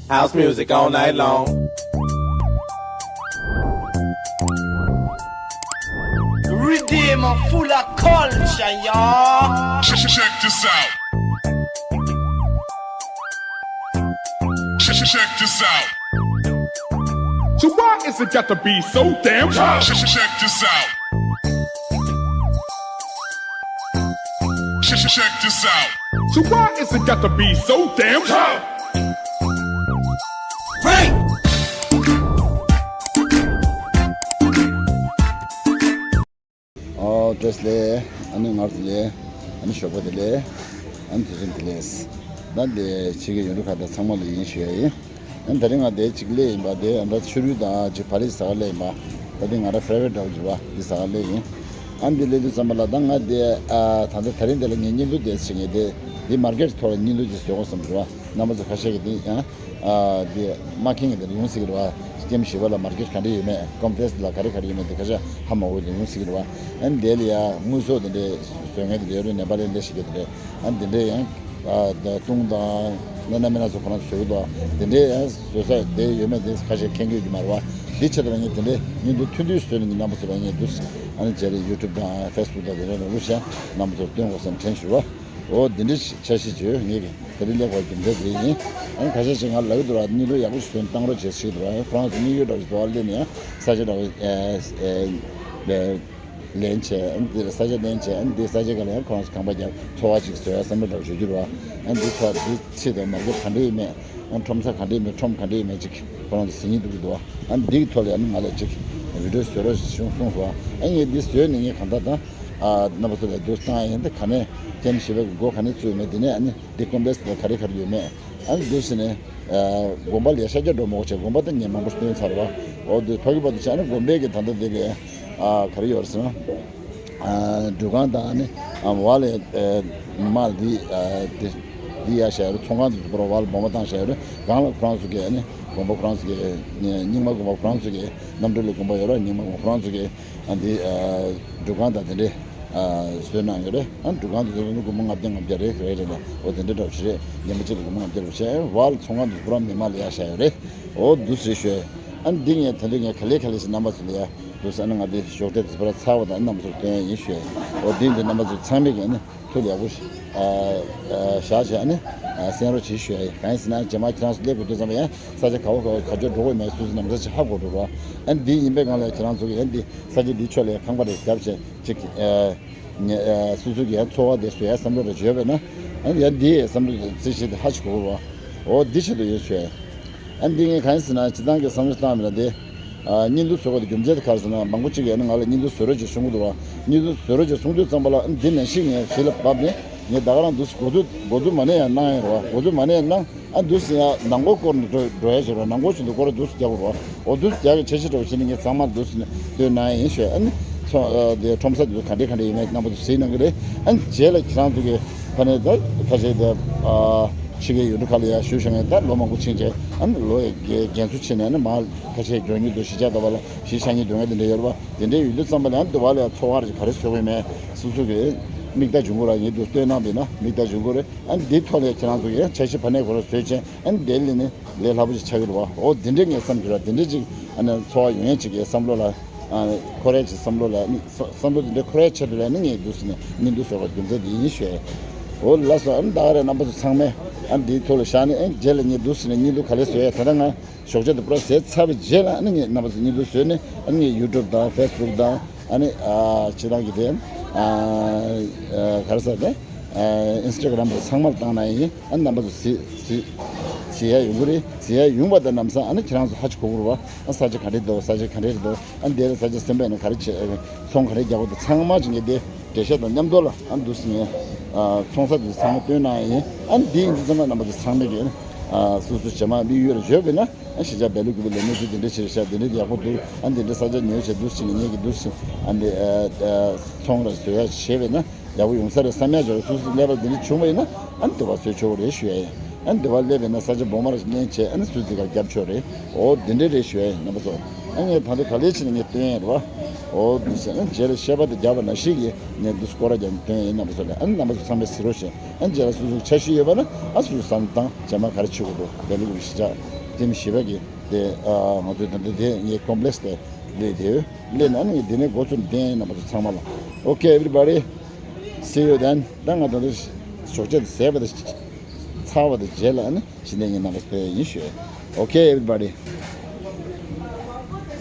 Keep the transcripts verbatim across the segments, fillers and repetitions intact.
House music all night long. Redeem full of culture, y'all. Check, check this out. Check, check this out. So why is it got to be so damn hard? Check, check this out. Check, check this out. So why is it got to be so damn hard? Frank! ཨོ་བཀྲ་ཤིས་བདེ་ལེགས། ཨ་ནི་ངར་བདེ་ལེགས། ཨ་ནི་ཞོགས་པ་བདེ་ལེགས། ཨ་ནི་དུས་གསུམ་བདེ་ལེགས། ད་འདི་ཕྱི་རྒྱལ་ཡུལ་གྲུ་ཁག་དང་ཚང་མ་ལ་ཡིན་ཞུ་ཡ་ཡིན། ཨ་ནི་དེ་རིང་ང་འདིར་གཅིག་སླེབས་ཡིན་པ། དེ་ཨ་ད་ཕྱི་རུ་དང་གཅིག་པ་རི་ཟ་ག་སླེབས་ཡིན་པ། ད་འདི་ང་རང་ཕེ་རི་ཝེཊ་འདྲ་བོ་ཅིག་རེད་བ། འདི་ཟ་ག་སླེབས་ཡིན། ཨ་ནི་འདི་སླེབས་དུས་ཙམ་པ་ལ་ད་ང་འདི་ཨ་ད་ལྟ་དེ་རིང་འདི་ལ་ངས་བརྙན་ཐུང་འདི་བྱེད་ངེས་དེ། འདི་མར་ཀེཊ་ཐོག་ལ་བརྙན་ཐུང་ཅིག་བཟོ་དགོས་བསམ་འདུག་བ། རྣམ་པ་ཚོ་ཁ་ཤས་ཀྱིས་འདི་ཡང་ཨ་དེ་མ་མཁྱེན་གྱི་དེ་ཡོང་སྲིད་ཀྱི་རེད་བ། ཀེམ་བཞི་པ་ལ་མར་ཀེཊ་ག་འདྲ་ཡོད་མེད། ཀོམ་པེ་ལེགས་སི་ལ་ག་རེ་ག་རེ་ཡོད་མེད་དེ་ཁ་ཤས་ཧ་མ་གོ་དེ་ཡོང་སྲིད་ཀྱི་རེད་བ། ཨ་ནི་དེ་ལ་ཡ་དངོས་ཟོག་དེ་འདྲས་བཟོ་མཁན་དེ་འདྲས་ཡོད་རེད། ནེ་པ་ལི་འདྲས་ཞིག་གི་དེ་འདྲས། ཨ་ནི་དེ་འདྲས་ཡང་ཨ་ད་བཏུང་དང་ན་ན་མི་སྣ་ཚོ་ཁོ་རང་ཚོ་བཟོ་གི་འདུག་དེ་འདྲས་ཡང་བཟོ་ས་དེ་ཡོད་མེད་དེ་ཁ་ཤས་མཁྱེན་གྱི་ཡོད་ཀྱི་མ་རེད་བ། འདི་ཆེད་དུ་ལ་ངས་དེ་འདྲས་བརྙན་ཐུང་ཐུང་ཐུང་བཟོས་ནས་ངས་རྣམ་པ་ཚོ་ལ་ངས་འདུག་ཨ་ནི་རྗེས་ལ་ཡུ་ཊུབ་དང་ཕེ་སི་བུག་དང་དེ་འདྲས་ལ་ལུགས་ཤིག་རྣམ་པ་ཚོར་སྟོན་དགོས་བསམ་དྲན་ཞུ་བ། འོ་འདི་འདྲའི་འཆར་གཞི་བྱོས། ངས་དེ་རིང་སླེབས་པའི་རྒྱུ་མཚན་དེ་ཡིན། ཨ་ནི་ཁ་ཤས་ཤིག་ང་ལབ་ཀྱི་འདུག་ར། བརྙན་ཐུང་ཡག་པོ་ཞིག་བཟོས་ནས་བཏང་རོགས་བྱེད་ཟེར་གྱི་འདུག་ར། ཨེ་ཧྥ་རན་སི་དམིགས་ཡུལ་འདྲ་བོ་ཞིག་འདུག་ཨ། སླེབས་ནས་ཡང་ས་ཆ་འདྲ་བོ་ཨེ་ཨེ་ལེན་བྱས། ཨ་ནི་འདིར་ས་ཆ་ལེན་བྱས། ཨ་ནི་འདིའི་ས་ཆ་སྒང་ལ་ཡང་ཁོ་རང་ཚོ་ཁང་པ་རྒྱག་འཚོ་བ་ཅིག་བཟོ་ཡ་བསམ་བློ་འདྲ་བོ་ཞིག་ཡོད་ཀྱི་རེད་བ། ཨ་ནི་འདི་ཐོག་འདི་ཕྱི་དང་མ་གི་ག་འདྲ་ཡོད་མེད། ཨ་ནི་ཁྲོམ་ས་ག་འདྲ་ཡོད་མེད། ཁྲོམ་ག་འདྲ་ཡོད་མེད་ཅིག་ཁོ་རང་ཚོ་གཟིགས་སྙིང་འདོད་ཀྱི་འདུག་བ། ཨ་ནི་འདིའི་ཐོག་ལ་ཡང་ང་ལ་ཅིག་བི་ཌིའོ་བཟོ་རོགས་ཞེས་གསུངས་སོང་བ། ཨ་ངས་འདི་བཟོས་ནས་ངས་གང་ལྟར་དང་། ཨ་རྣམ་པ་ཚོ་ལ་འདུག་བཏང་ཡིན། ད་ག་ནས་ཀེམ་བཞི་པ་གི་སྒོ་ག་ནས་བཙུགས་མེད། དེ་ནས་ཨ་ནི་འདི་ཀོམ་པེ་ལེགས་སི་ལ་ག་རེ་ག་རེ་ཡོད་མེད། ཨ་ནི་འདུག་ཟེར་ནས་ཨ་དགོན་པ་ལ་ཡ་ཤར་རྒྱག་འགྲོ་མ་དགོས་བྱས། དགོན་པ་ད་ངས་མང་པོ་སྟོན་ཚར་བ། འོ་དེ་ཕ་གི་བར་དུ་བྱས་ནས་དགོན་པའི་གི་ད་ལྟ་དེ་གི་ཨ་ག་རེ་ཡོད་རེད་ཟེར་ན། ཨ་འབྲུ་ཁང་དང་ཨ་ནི་ཨ་བ་ལས་ཨ་མ་འདི་ཨ་དེ་འདི་ཡ་བྱས་རེད། ཚོང་ཁང་དུ་པར་བ་ལ་སྦོམ་པ་བཏང་བྱས་རེད། སྒང་ལ་ཁོ་རང་ཚོ་གི་ཨ་ནི་དགོན་པ་ཁོ་རང་ཚོ་གི་རྙིང་མ་དགོན་པ་ཁོ་རང་ཚོ་གི་རྣམ་གྲོལ་ལ་དགོན་པ་ཡོད་ར། རྙིང་མ་དགོན་པ་ཁོ་རང་ཚོ་གི་ཨ་འདི་ཨ་འབྲུ་ཁང་དང་དེ་འདྲས་ཨ་བཟོས་གནང་ཡོད་རེད། ཨ་འབྲུ་ཁང་དེ་ཚོ་ནི་སྒོར་མོ་ལྔ་བརྒྱ་ལྔ་བརྒྱ་རེད། རེད་རེད་ལ། འོ་དེ་འདྲ་འདྲ་བོ་ཞིག་རེད། ཉི་མ་གཅིག་ལ་སྒོར་མོ་ལྔ་བརྒྱ་འདྲ་བོ་བྱས། བ་ལ་ཚོང་ཁང་དུ་སྒོར་མོ་མི་མང་ལ་ཡ་བཞག་ཡོད་རེད། འོ་འདུག་སེ་ཞུས། ཨ་འདི་ངས་ད་དུང་ངས་ག་ལེ་ག་ལེ་ཞིག་རྣམ་པ་ཚོ་ལ་ཡ་འདུག་སེ། ཨ་ནི་ང་འདི་ཞོགས་ཏེ་དུས་ཚོད་ཚར་བ་དང་རྣམ་པ་ཚོར་སྟོན་ཡ་ཡིན་ཞུས། འོ་འདི་འདི་རྣམ་པ་ཚོ་ཚང་མས་ཀྱི་ཨ་ནི་ཐུགས་ལ་ཡག་པོ་ཞིག་ཨ་ཨ་བཞག་བྱས། ཨ་ནི་ཨ་གསན་རོགས་བྱེད་ཞུ་ཡ་ཡིན། གང་ཡིན་ཟེར་ན་རྗེས་མ་ཁྱེད་རང་ཚོ་སླེབས་དགོས་དུས་ཙམ་པ་ཡང་ས་ཆ་ག་བ་ག་བ་ག་ཅོག་འགྲོ་དགོས་མེད་སུ་སུ་རྣམ་ཐར་ཅིག་ཧ་གོ་འགྲོ་རོགས། ཨ་ནི་འདི་ཡིན་པའི་སྒང་ལ་ཁྱེད་རང་ཚོ་གིས་ཨ་ནི་འདི་ས་ཆ་འདི་ཕྱོགས་ལ་ཡང་ཁང་པ་རེ་བརྒྱབ་བྱས་ཅིག་ཨ་ཉེ་ཨ་སུ་སུ་གི་ཡང་འཚོ་བ་དེ་བཟོ་ཡ་བསམ་བློ་རེ་བྱོས་པས་ན། ཨ་ནི་ཡང་འདི་ཡི་བསམ་བློ་རྩིས་བྱེད་དེ་ཧ་ཅིག་གོ་གོ་བ། འོ་འདི་ཆེད་དུ་ཡོད་ཞུས། ཨ་ནི་འདི་ངས་གང་ཡིན་ཟེར་ན་སྤྱིར་བཏང་གི་བསམ་བློ་བཏང་མེད་ན་དེ། ཨ་བརྙན་ཐུང་བཟོ་དགོས་དེ་རྒྱུ་མཚན་དེ་ག་རེ་ཟེར་ན། མང་པོ་ཅིག་ཡང་ནི་ང་ལ་བརྙན་ཐུང་བཟོ་རོགས་ཅེས་གསུང་གི་འདུག་བ། བརྙན་ཐུང་བཟོ་རོགས་ཅེས་གསུང་དུས་ཙམ་པ་ལ་ཨ་ནི་འདི་ནང་བཞིན་ངས་གཞི་ལ་བབས་ནས་ངས་ད་ག་རང་འདུག་སེ་འགོ་འཛུགས་འགོ་འཛུགས་མ་ནས་ཡང་གནང་ཡ་རེད་བ། འགོ་འཛུགས་མ་ནས་ཡང་གནང་། ཨ་འདུག་སེ་ཡང་ནང་སྒོ་སྐོར་ནས་འགྲོ་འགྲོ་ཡ་ཞིག་རེད་བ། ནང་སྒོ་ཆུང་དུ་སྐོར་འདུག་སེ་རྒྱག་དགོས་རེད་བ། འོ་འདུག་སེ་རྒྱག་གི་འཆར་གཞི་འདྲ་བོ་བྱས་ནས་ངས་ཚང་མར་འདུག་སེ་སྟོན་གནང་ཡ་ཡིན་ཞུས། ཨ་ནི་ཚོ་ཨ་དེ་ཁྲོམ་ས་དེ་ཚོ་ག་འདྲས་ག་འདྲས་ཡིན་མིན་རྣམ་པ་ཚོ་གཟིགས་གནང་གི་རེད། ཨ་ནི་རྗེས་ལ་ཁྱེད་རང་ཚོ་གི་ཕ་ནས་ད་ཁ་ཤས་དེ་ཨ་ཕྱི་རྒྱལ་ཡུལ་གྲུ་ཁག་ལ་ཡར་བཞུགས་བཞུགས་མཁན་ད་ལོ་མང་པོ་ཕྱིན་བྱས། ཨ་ནི་ལོ་ཡི་རྒན་རྒན་གསོ་བྱས་ནས་ཨ་ནི་མར་ཁ་ཤས་མགྱོགས་མྱུར་དུ་གཞིས་ཆགས་དེ་བ་ལ་གཞིས་ཆགས་མཁན་སྡོད་མཁན་དེ་འདྲ་ཡོད་རེད་བ། དེ་འདྲའི་ཡོད་དུས་ཙམ་པ་ལ་ཨ་ནི་དེ་བ་ལ་ཡང་འཚོ་བ་རེ་ག་རེ་བཟོ་དགོས་མིན་སོ་སོ་གི་མིག་ལྟ་བྱུང་གི་རེད། ངས་འདུག་སེ་སྟོན་གནང་བས་ན་མིག་ལྟ་བྱུང་གི་རེད། ཨ་ནི་འདིའི་ཐོག་ལ་ཁྱེད་རང་ཚོ་གིས་འཆར་གཞི་ཕ་ནས་ཁོ་རང་བཟོས་བྱས། ཨ་ནི་དེ་ལས་ནི་ལས་སླ་པོ་ཞིག་ཆགས་ཀྱི་རེད་བ། འོ་དེ་འདྲས་ངས་བསམ་གྱི་རེད། དེ་འདྲས་ཅིག་ཨ་ནི་འཚོ་བ་ཡོང་ཡས་ཅིག་གི་བསམ་བློ་ལ་ཨ་འཁོར་ཡས་ཅིག་བསམ་བློ་ལ་ནི་བསམ་བསམ་བློ་དེ་འདྲས་འཁོར་ཡས་ཆེད་དུ་ལ་ནི་ངས་འདུག་སེ་ནས་བརྙན་ཐུང་བཟོ་དགོས་རྒྱུ་མཚན་དེ་ཡིན་ཞུས། འོ་ལགས་སོ། ཨ་ནི་ད་ག་རེ་རྣམ་པ་ཚོ་ཚང་མས་ཨ་ནི་འདིའི་ཐོག་ལ་བཞག་ནས། ཨ་ནི་རྗེས་ལ་ངས་འདུག་སེ་ནས་བརྙན་ཐུང་ག་ལེར་བཟོ་ཡས་ད་ལྟ་ང་ཞོགས་ཇ་དེ་པུ་ར་བཟས་ཚར་བའི་རྗེས་ལ་ཨ་ནི་ངས་རྣམ་པ་ཚོ་བརྙན་ཐུང་བཟོས་ནས། ཨ་ནི་ངས་ཡུ་ཊུབ་དང་ཕེ་སི་བུག་དང་། ཨ་ནི་ཨ་སྤྱིར་བཏང་གི་དེ་ཨ་ཨ་ག་རེ་ཟེར་དེ་ཨ་ཨིན་སི་ཊ་གྷི་རམ་དང་ཚང་མར་བཏང་གནང་ཡིན། ཨ་ནི་རྣམ་པ་ཚོ་གཟིགས་གཟིགས་གཟིགས་ཡ་ཡོང་གི་རེད། གཟིགས་ཡ་ཡོང་བ་དང་ལམ་སང་ཨ་ནི་ཁྱེད་རང་ཚོ་ཧ་ཅིག་གོ་གི་རེད་བ། ཨ་ས་ཆ་ག་འདྲས་འདུག་ས་ཆ་ག་འདྲས་འདུག་ཨ་ནི་དེ་ལ་ས་ཆ་སེམས་པ་ཡིན་ན་ག་རེ་བྱེད། ཚོང་ག་རེ་རྒྱག་དགོས་འདུག་ཚང་མ་ཅིག་ངས་དེ་འགྲེལ་བཤད་དང་མཉམ་དུ་ལ་ཨ་འདུག་སེ་ངས་ཨ་ཚོང་ས་དེ་ཚང་མ་སྟོན་གནང་ཡིན། ཨ་ནི་འདི་ཡིན་དུས་ཙམ་པ་རྣམ་པ་ཚོ་ཚང་མས་ཀྱི་ཨ་སོ་སོ་རྗེས་མ་དམིགས་ཡུལ་རེ་བརྗོད་པས་ན། ཨ་གཞིས་ཆགས་སྦེལ་ཀོབ་ལ་གནས་ཚུལ་འདི་འདྲ་བྱས་ཤག་འདི་འདྲ་ཡག་པོ་འདུག་ཨ་འདི་འདྲ་ས་ཆ་ཉོས་བྱས་འདུག་སེ་ནས་ངས་ཀྱི་འདུག་སེ་ཨ་འདི་ཨ་ཨ་ཚོང་ར་བཟོ་ཡ་བྱས་པས་ན་ཡག་པོ་ཡོང་ས་རེད་བསམ་ཡ་ཅིག་རེད། སོ་སོ་ཀླད་པར་འདི་འདྲ་བྱུང་བ་ཡིན་ན་ཨ་ནི་དེ་བ་བཟོས་ཆོག་གི་རེད་ཞུ་ཡ་ཡིན། ཨ་ནི་དེ་བ་སླེབས་པས་ན་ས་ཆ་སྦོམ་ར་ཞིག་ལེན་བྱས། ཨ་ནི་སུ་འདི་གར་བརྒྱབ་ཆོག་རེད། འོ་འདི་འདྲ་རེད་ཞུ་ཡ་ཡིན། རྣམ་པ་ཚོ་ཨ་ངས་ད་ལྟ་ག་ལེར་བྱས་ནས་ངས་སྟོན་ཡ་རེད་བ། འོ་འདི་བྱས་ཨ་ནི་རྗེས་ལ་བཤད་པ་དེ་རྒྱབ་པ་ནང་བཞིན་གྱིས་ངས་འདི་སྐོར་ར་རྒྱབ་ནས་སྟོན་ཡ་ཡིན། རྣམ་པ་ཚོ་ལ་ཨ་ནི་རྣམ་པ་ཚོ་ཚང་མས་གཟིགས་རོགས་བྱེད། ཨ་ནི་རྗེས་ལ་སོ་སོ་འཆར་གཞི་ཡོད་པ་ན་ཨ་སོ་སོ་བསམ་བློ་བཏང་། རྗེས་མ་ག་རེ་བྱེད་དགོས་འདུག་སྦེལ་ཀོབ་གཞིས་ཆགས། ཊིམ་བཞི་པ་གི་དེ་ཨ་ང་ཚོས་ད་ལྟ་དེ་ངའི་ཀོམ་པི་ལེག་སི་དེ་སླེབས་དེ་སླེབས་ན་ནི་འདི་ནས་འགོ་ཚུགས་བསྟན་ཡིན་ན་མ་ཚོ་ཚང་མ་ལ། Okay everybody, see you then. ད་ང་ད་ལྟ་ཞོགས་ཇ་དེ་ཟས་པ་དེ་ཚར་བ་དེ་རྗེས་ལ་ནི་ཕྱི་ནས་ངའི་རྣམ་པ་སྤེལ་ཡིན་ཞུ། Okay everybody.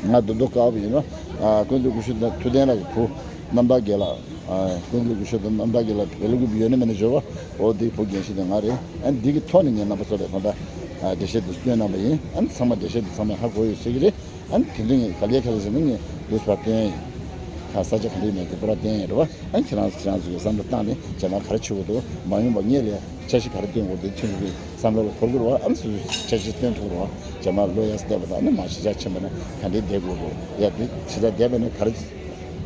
ང་རྡོ་རྡོ་དཀར་པོ་ཡིན་ནོ། ཨ་ཀུན་གྱི་སྐུ་ཞབས་དང་ཐུབ་བསྟན་ལགས་ཀྱི་བུ་རྣམ་དག་རྒན་ལགས། ཨ་ཀུན་གྱི་སྐུ་ཞབས་དང་རྣམ་དག་རྒན་ལགས་བོད་ལུགས་ཀྱི་ཡོད་ན་མེད་ན་འབྱོར་བ། འོ་འདིའི་བུ་རྒན་ཤོས་དེ་ང་རེད། ཨ་འདི་གི་ཐོག་ནས་ངའི་རྣམ་པ་ཚོ་ལ་ད་ལྟ་ཨ་འགྲེལ་བཤད་འདི་སྐྱོན་གནང་པ་ཡིན། ཨ་ཚང་མ་འགྲེལ་བཤད་འདི་ཚང་མས་ཧ་གོ་ཡོད་ཟེར་གྱི་རེད། ཨ་དེ་འདྲ་ངས་ག་ལེ་ག་ལེ་བྱས་ན་ངས་ལུས་པ་བསྟན་ཡིན། ད་ས་ཆ་ག་འདྲ་ཡིན་མིན་དེ་པུ་ར་བསྟན་ཡིན་རེད་བ། ཨ་ཁྱེད་རང་ཁྱེད་རང་ཚོ་གི་བསམ་བློ་བཏང་ནས་རྗེས་མ་ག་རེ་བྱེད་དགོས་འདུག་མ་འོངས་པ་ངས་ལས། འཆར་གཞི་ག་རེ་བཏོན་དགོས་འདུག་ཁྱེད་ཚོ་གི་བསམ་བློ་ལ་འཁོར་དགོས་རེད་བ། ཨ་ནི་སོ་སོས་འཆར་གཞི་བཏོན་ཐུབ་རེད་བ། རྗེས་མ་ལོ་ཡར་བལྟས་པ་དང་ཨ་ནི་མ་གཞིས་ཆགས་ཕྱིན་པ་ན་ག་འདྲའི་བསྡད་དགོས་རེད། ཡ་འདི་གཞིས་ཆགས་བསྡད་པ་ན་ག་རེ་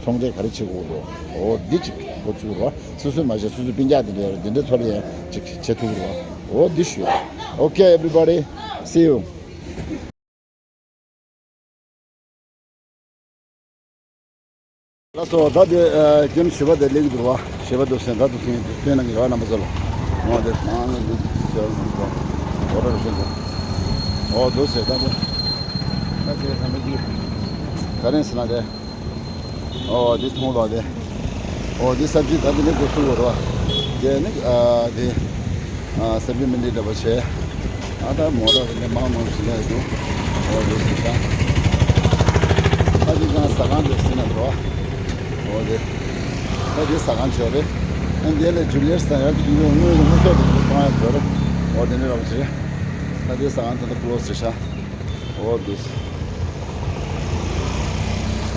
ཚོང་འབྲེལ་ག་རེ་བྱེད་དགོས་རེད། འོ་འདི་ཅིག་འགོ་ཚུགས་རེད་བ། སོ་སོས་མ་བྱས་སོ་སོའི་སྤུན་ཀྱག་དེ་འདྲ་ཡོད་རེད། འདི་འདྲའི་ཐོག་ལ་ཡང་ཅིག་བྱེད་ཐུབ་རེད་བ། འོ་འདི་ཞུ། Okay everybody, see you. ལགས་སོ། ད་དེ་ཨ་ཀེམ་བཞི་པ་དེ་སླེབས་ཀྱི་འདུག་བ། བཞི་པ་འདུག་ཟེར་ད་འདུག་ཟེར་དེ་སྟོན་གནང་གི་རེད་བ། རྣམ་པ་ཚོ་ལ་འོ་དེ་ཨ་ནི་འདུག་ཟེར་འདུག་བ། འོ་ད་རེ་ཤོད་འདུག་འོ་འདུག་ཟེར་ད་དེ་ད་དེ་ད་མི་གི་ག་རེ་ཟེར་ན་དེ། ཨོ་འདི་མཐོང་ལ་དེ། ཨོ་འདི་སབ་ཇི་ད་འདི་ནས་འགོ་ཚུགས་པ་རེད་བ། དེ་ནི་ཨ་དེ་ཨ་སབ་ཇི་མན་ཌི་འདྲ་པོ་བྱས། ཨ་ད་མོ་ཊ་དེ་འདྲ་མང་མང་ཞིག་སླེབས་འདུག་ཨོ་འདི་ཞིག་ད། ཨ་འདི་གང་ཟ་ཁང་དེ་ཟིན་ན་འགྲོ་བ། ཨོ་དེ། ཨ་འདི་ཟ་ཁང་ཆེ་བ་རེད། ཨ་འདི་ལ་ཇུ་ལི་ཡར་སི་དང་ཡར་དུས་ཚོད་དངོས་སུ་དངོས་ཟོག་དེ་འདྲ་གཏོང་ཡ་ཆེ་བ་རེད། ཨོ་དེ་འདྲ་འདྲ་པོ་ཞིག་རེད། ཨ་འདི་ཟ་ཁང་ད་ལྟ་ཀློ་སི་རེད་ཤག་འོ་འདུག་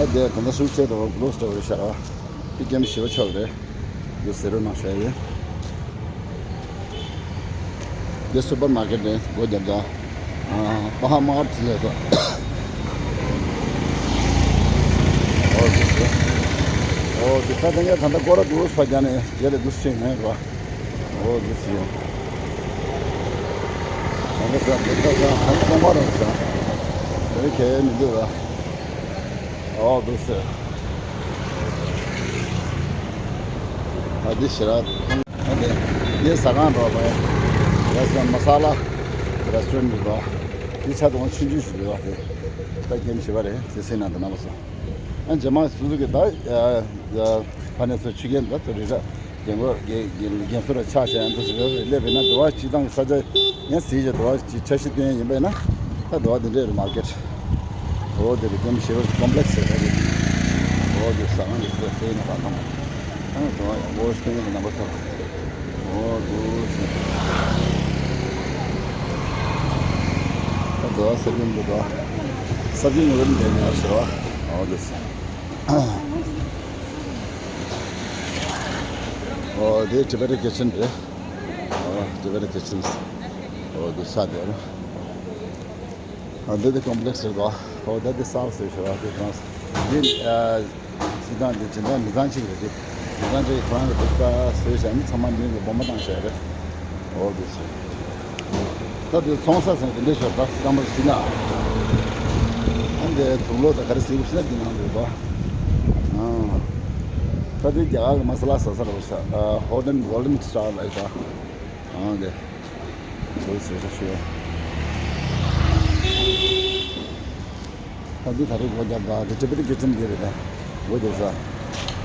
ཨ་དེ་ད་ལྟ་ཤུགས་ཆེ་དང་གློ་སི་འདྲ་བོ་རེད་ཤག་ཨ་ཕི་ཀེམ་བཞི་པ་ཆགས་རེད། འདི་ཟེར་རོ་ནང་ཤ་ཡོད། འདི་སུ་པར་མར་ཀེཊ་རེད། སྒོ་རྒྱབ་དང་ཨ་པ་ཧ་མར་ཊི་ལས་དོ། འོ་འདུག་ཟེར། འོ་འདི་ད་ལྟ་ངས་ད་ལྟ་སྐོར་ར་འདུག་ཕ་རྒྱ་ནས་རྗེས་ལ་འདུག་སེ་ཡོང་ཡོད་ར། འོ་འདུག་སེ་ཡོང་། ད་ལྟ་ས་འདི་ད་ས་ཧང་སང་པ་ར་ས་དེ་གས་མི་འདུག་ར། ཨོ་འདུག་ཟེར། ཨ་འདི་ཞེ་དྲག་ཨ་འདི་འདི་ཟ་ཁང་འགྲོ་བ། རེ་སི་ཊོ་རན་མ་ས་ལ་རེ་སི་ཊོ་རན་འགྲོ། འདི་ཆ་དང་ཆུང་ཆུང་ཞིག་འགྲོ་བ་དེ། ད་རྒན་བྱེད་པ་རེད་ཟེར་སེ་ན་དང་རྣམ་པ་ཚོ། ཨ་རྗེས་མ་སུ་སུ་གི་ད་ཕ་ནས་ཚོ་ཆུ་རྒན་ད་ཚོ་རི་ར། རྒན་གོག་རྒན་རྒན་རྒན་གསོ་ར་ཆགས་བྱས་ཡང་འདུག་ཟེར་སླེབས་པས་ན་འདི་བ་སྤྱི་བཏང་གི་ས་ཆ་ཡང་ཟིན་བྱས་འདི་བ་ཅིག་འཆར་གཞི་བཏོན་ཡིན་པས་ན་ད་འདི་བ་འདི་འདྲས་རེད་མར་ཀེཊ། འོ་དེ་རེད་ཀེམ་བཞི་པ་ཀོམ་པི་ལེག་སི་ཟེར་བ་རེད། འོ་དེ་ཟ་ཁང་རེད་ཟེར་ཟེར་ཡིན་ན་བ་དང་། ཨ་འདི་བ་ཡང་འོ་སྟོན་གྱི་རྣམ་པ་ཚོ། འོ་འདུག་ཟེར། ད་འདི་བ་སེར་པོ་འདི་འདྲ་ས་ཆ་ངོ་རེ་འདྲ་ཉར་ཟེར་བ། འོ་དེ་ཟེར། ཨོ་དེ་ཊི་བེ་ཊན་ཀི་ཆན་རེད། ཨོ་ཊི་བེ་ཊན་ཀི་ཆན། ཨོ་དེ་ས་དེ་རེད། ཨོ་དེ་དེ་ཀོམ་པི་ལེག་སི་རེད་དོ། ཨོ་དེ་དེ་སའུ་ཐི་ཟེར་ཤག་དེ་ཁོང་དེ་ཨ་སི་ཏང་དེ་ཇི་ལྟར་མི་ཚང་གཅིག་རེད་དེ། མི་ཚང་གཅིག་ཁོ་རང་གི་དེ་ས་བཟོས་ཤག་མི་ཚང་མ་མི་གི་སྦོམ་པ་བཏང་ཤག་རེད། ཨོ་དེ་ཟེར། ད་དེ་ཚོང་ས་ཟེར་དེ་འདྲ་ཞོར་ད་བསམ་པ་ཟིན་ན། ཨ་འདི་དུག་ལོག་ད་ག་རེ་ཟེར་དགོས་ཟེར་ན་འདི་ནང་འདུག་གོ། ཨ། ད་དེ་རྒྱ་གར་གི་མ་ས་ལ་ཟ་ས་རེད་ཤག་ཨ་ཧོ་ཊེལ་གོལ་ཌན་སི་ཊར་ལབ་ཡོད་ད། ཨ་འདི། འདུག་ཟེར་ཤག་ཞུ། ད་དེ་ད་རེས་སྒོ་བརྒྱབ་ད་དེ་ཊི་བེ་ཊན་ཀི་ཆན་དེ་རེད་ད། སྒོ་བརྒྱབ་ས།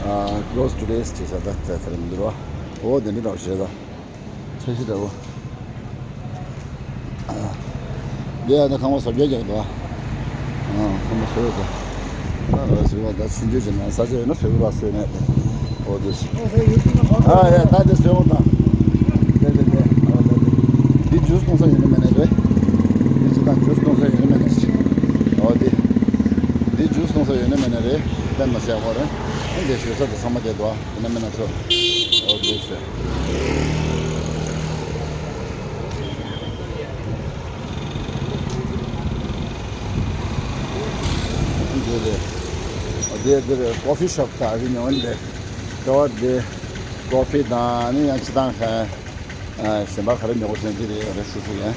ཨ་ཀློ་སི་ཊུ་ཌེ་ཟེར་ཤག་ད་ད་ད་རེད་མི་འདུག་རོ། ཨོ་དེ་འདྲ་འདྲ་བོ་ཞིག་རེད་ད། འཆར་གཞི་འདྲ་བོ། འདི་ཡང་ད་ཁང་པ་བཟོ་རྒྱུ་རྒྱག་འདུག་ཨ། ཁང་པ་བཟོ་ཡོད་ད། ཨ་བཟོ་བ་ད་ཆུང་ཆུང་ཅིག་ན་ས་ཆ་ཡོད་ན་བཟོ་གི་ར་བཟོས་མེད་དེ། ཨོ་དེ་ཞིག་ཨ་ཡ་ད་དེ་བཟོས་འོང་ད། དེ་དེ་དེ་ཨོ་དེ་དེ། འདི་ཇུས་གཏོང་ས་ཡོད་ན་མེད་ན་རེད། འདི་ཅི་ད་ཇུས་གཏོང་ས་ཡོད་ན་མེད་ན་ཞིག་ཨོ་དེ། འདི་ཇུས་གཏོང་ས་ཡོད་ན་མེད་ན་རེད། དཔེ་མ་ཟད་ཁོ་རེད། ཨ་འདི་བཟོས་ས་དེ་ཚང་མ་དེ་འདུག་ཨ། ཡིན་ན་མིན་ན་ཚོ། ཨོ་འདུག་ཟེར། འདི་རེད། ཨོ་འདི་འདི་རེད། ཀོ་ཕི་ཤོབ་དང་ཨ་རི་ཉོ་འདི། ཀ་བ་འདི། ཀོ་ཕི་དང་ནི་ཡང་ཅི་དང་ཁ། ཨ་གཞན་པ་ག་རེ་ཉོ་དགོས་ཟེར་ན་འདི་རེད། རེད་སུ་སུ་ཡང་།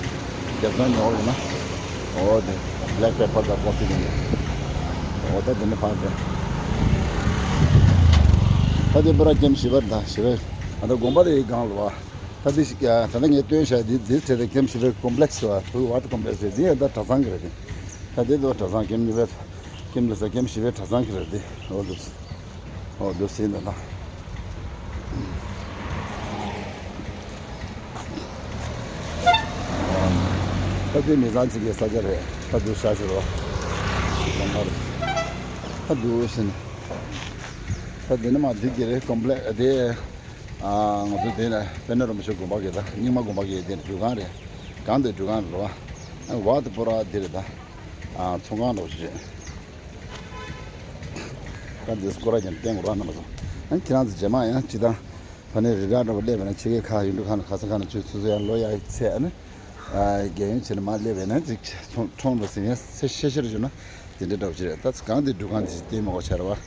རྒྱབ་ལྗོངས་ཉོ་དགོས་ཡོད་ན། ཨོ་དེ། བྷེ་ལེག་པེ་པར་དང་ཀོ་ཕི་དེ་ནི། ཨོ་ད་དེ་ནི་ཕར་དེ། ད་དེ་པུ་ར་ཀེམ་བཞི་པ་དང་བཞི་པའི། ཨ་ད་དགོན་པ་དེ་ཡི་སྒང་ལ་བ། ད་འདི་ཞིག་ད་ལྟ་ངས་སྟོན་བྱ་འདི་འདིར་བྲིས་ཏེ་ཀེམ་བཞི་པའི་ཀོམ་པི་ལེགས་ཟེར་བ། བུ་ཝ་ཊར་ཀོམ་པི་ལེགས་ཟེར། འདི་ཡང་ད་གྲྭ་ཚང་གི་རེད་དེ། ད་འདི་ཚོ་གྲྭ་ཚང་ཀེམ་གཉིས་པའི་ཀེམ་ལ་ཟེར། ཀེམ་བཞི་པའི་གྲྭ་ཚང་གི་རེད་དེ། འོ་འདུག་འོ་འདུག་ཟིན་འདུག་ན། ད་འདི་མི་ཚང་གཅིག་གི་ས་ཆ་རེད། ད་འདུག་ཤ་ཤོར་བ། ད་འདུག་ཟིན། ད་འདི་ནི་མ་འདི་གི་རེད། ཀོམ་པི་ལེགས་འདི། ང་ཚོ་དེ་ནས་པད་ནོ་རིན་པོ་ཆེ་དགོན་པ་གི་ད་རྙིང་མ་དགོན་པ་གི་དེ་འགྲུལ་ཁང་རེད། གང་དེ་འགྲུལ་ཁང་རེད་བ། ཝ་དེ་པོ་ར་དེ་རེད་ད། ཚོང་ཁང་འདྲ་བོ་ཞིག་རེད། ད་འདི་སྐོར་ར་ཀྱང་བསྟན་དགོས་ར་རྣམ་པ་ཚོ། ཁྱེད་རང་ཚོ་རྗེས་མ་ཡང་ཅི་ད་ཕ་ནས་རི་ར་འདྲ་བོ་སླེབས་པ་ན་ཕྱི་རྒྱལ་ཁག་ཡུལ་གྲུ་ཁག་ནས་ག་ས་ག་ནས་ཆུ་ཚོད་ཚོད་ཡར་ལོ་ཡར་ཚད་ཨ་ནི། རྒྱལ་ཡོངས་བྱས་ནས་མར་སླེབས་པས་ན་ཅིག་ཚོང་ཁྲོམ་ལ་ཟིན་ཡ་ཤེ་ཤེ་ཤེར་བྱུང་ན་དེ་འདྲའི་འདྲ་བོ་ཞིག་རེད། ད་གང་དེ་འགྲུལ་ཁང་དེ་ཞིག་བལྟས་མི་དགོས་ཆ་རེད་བ།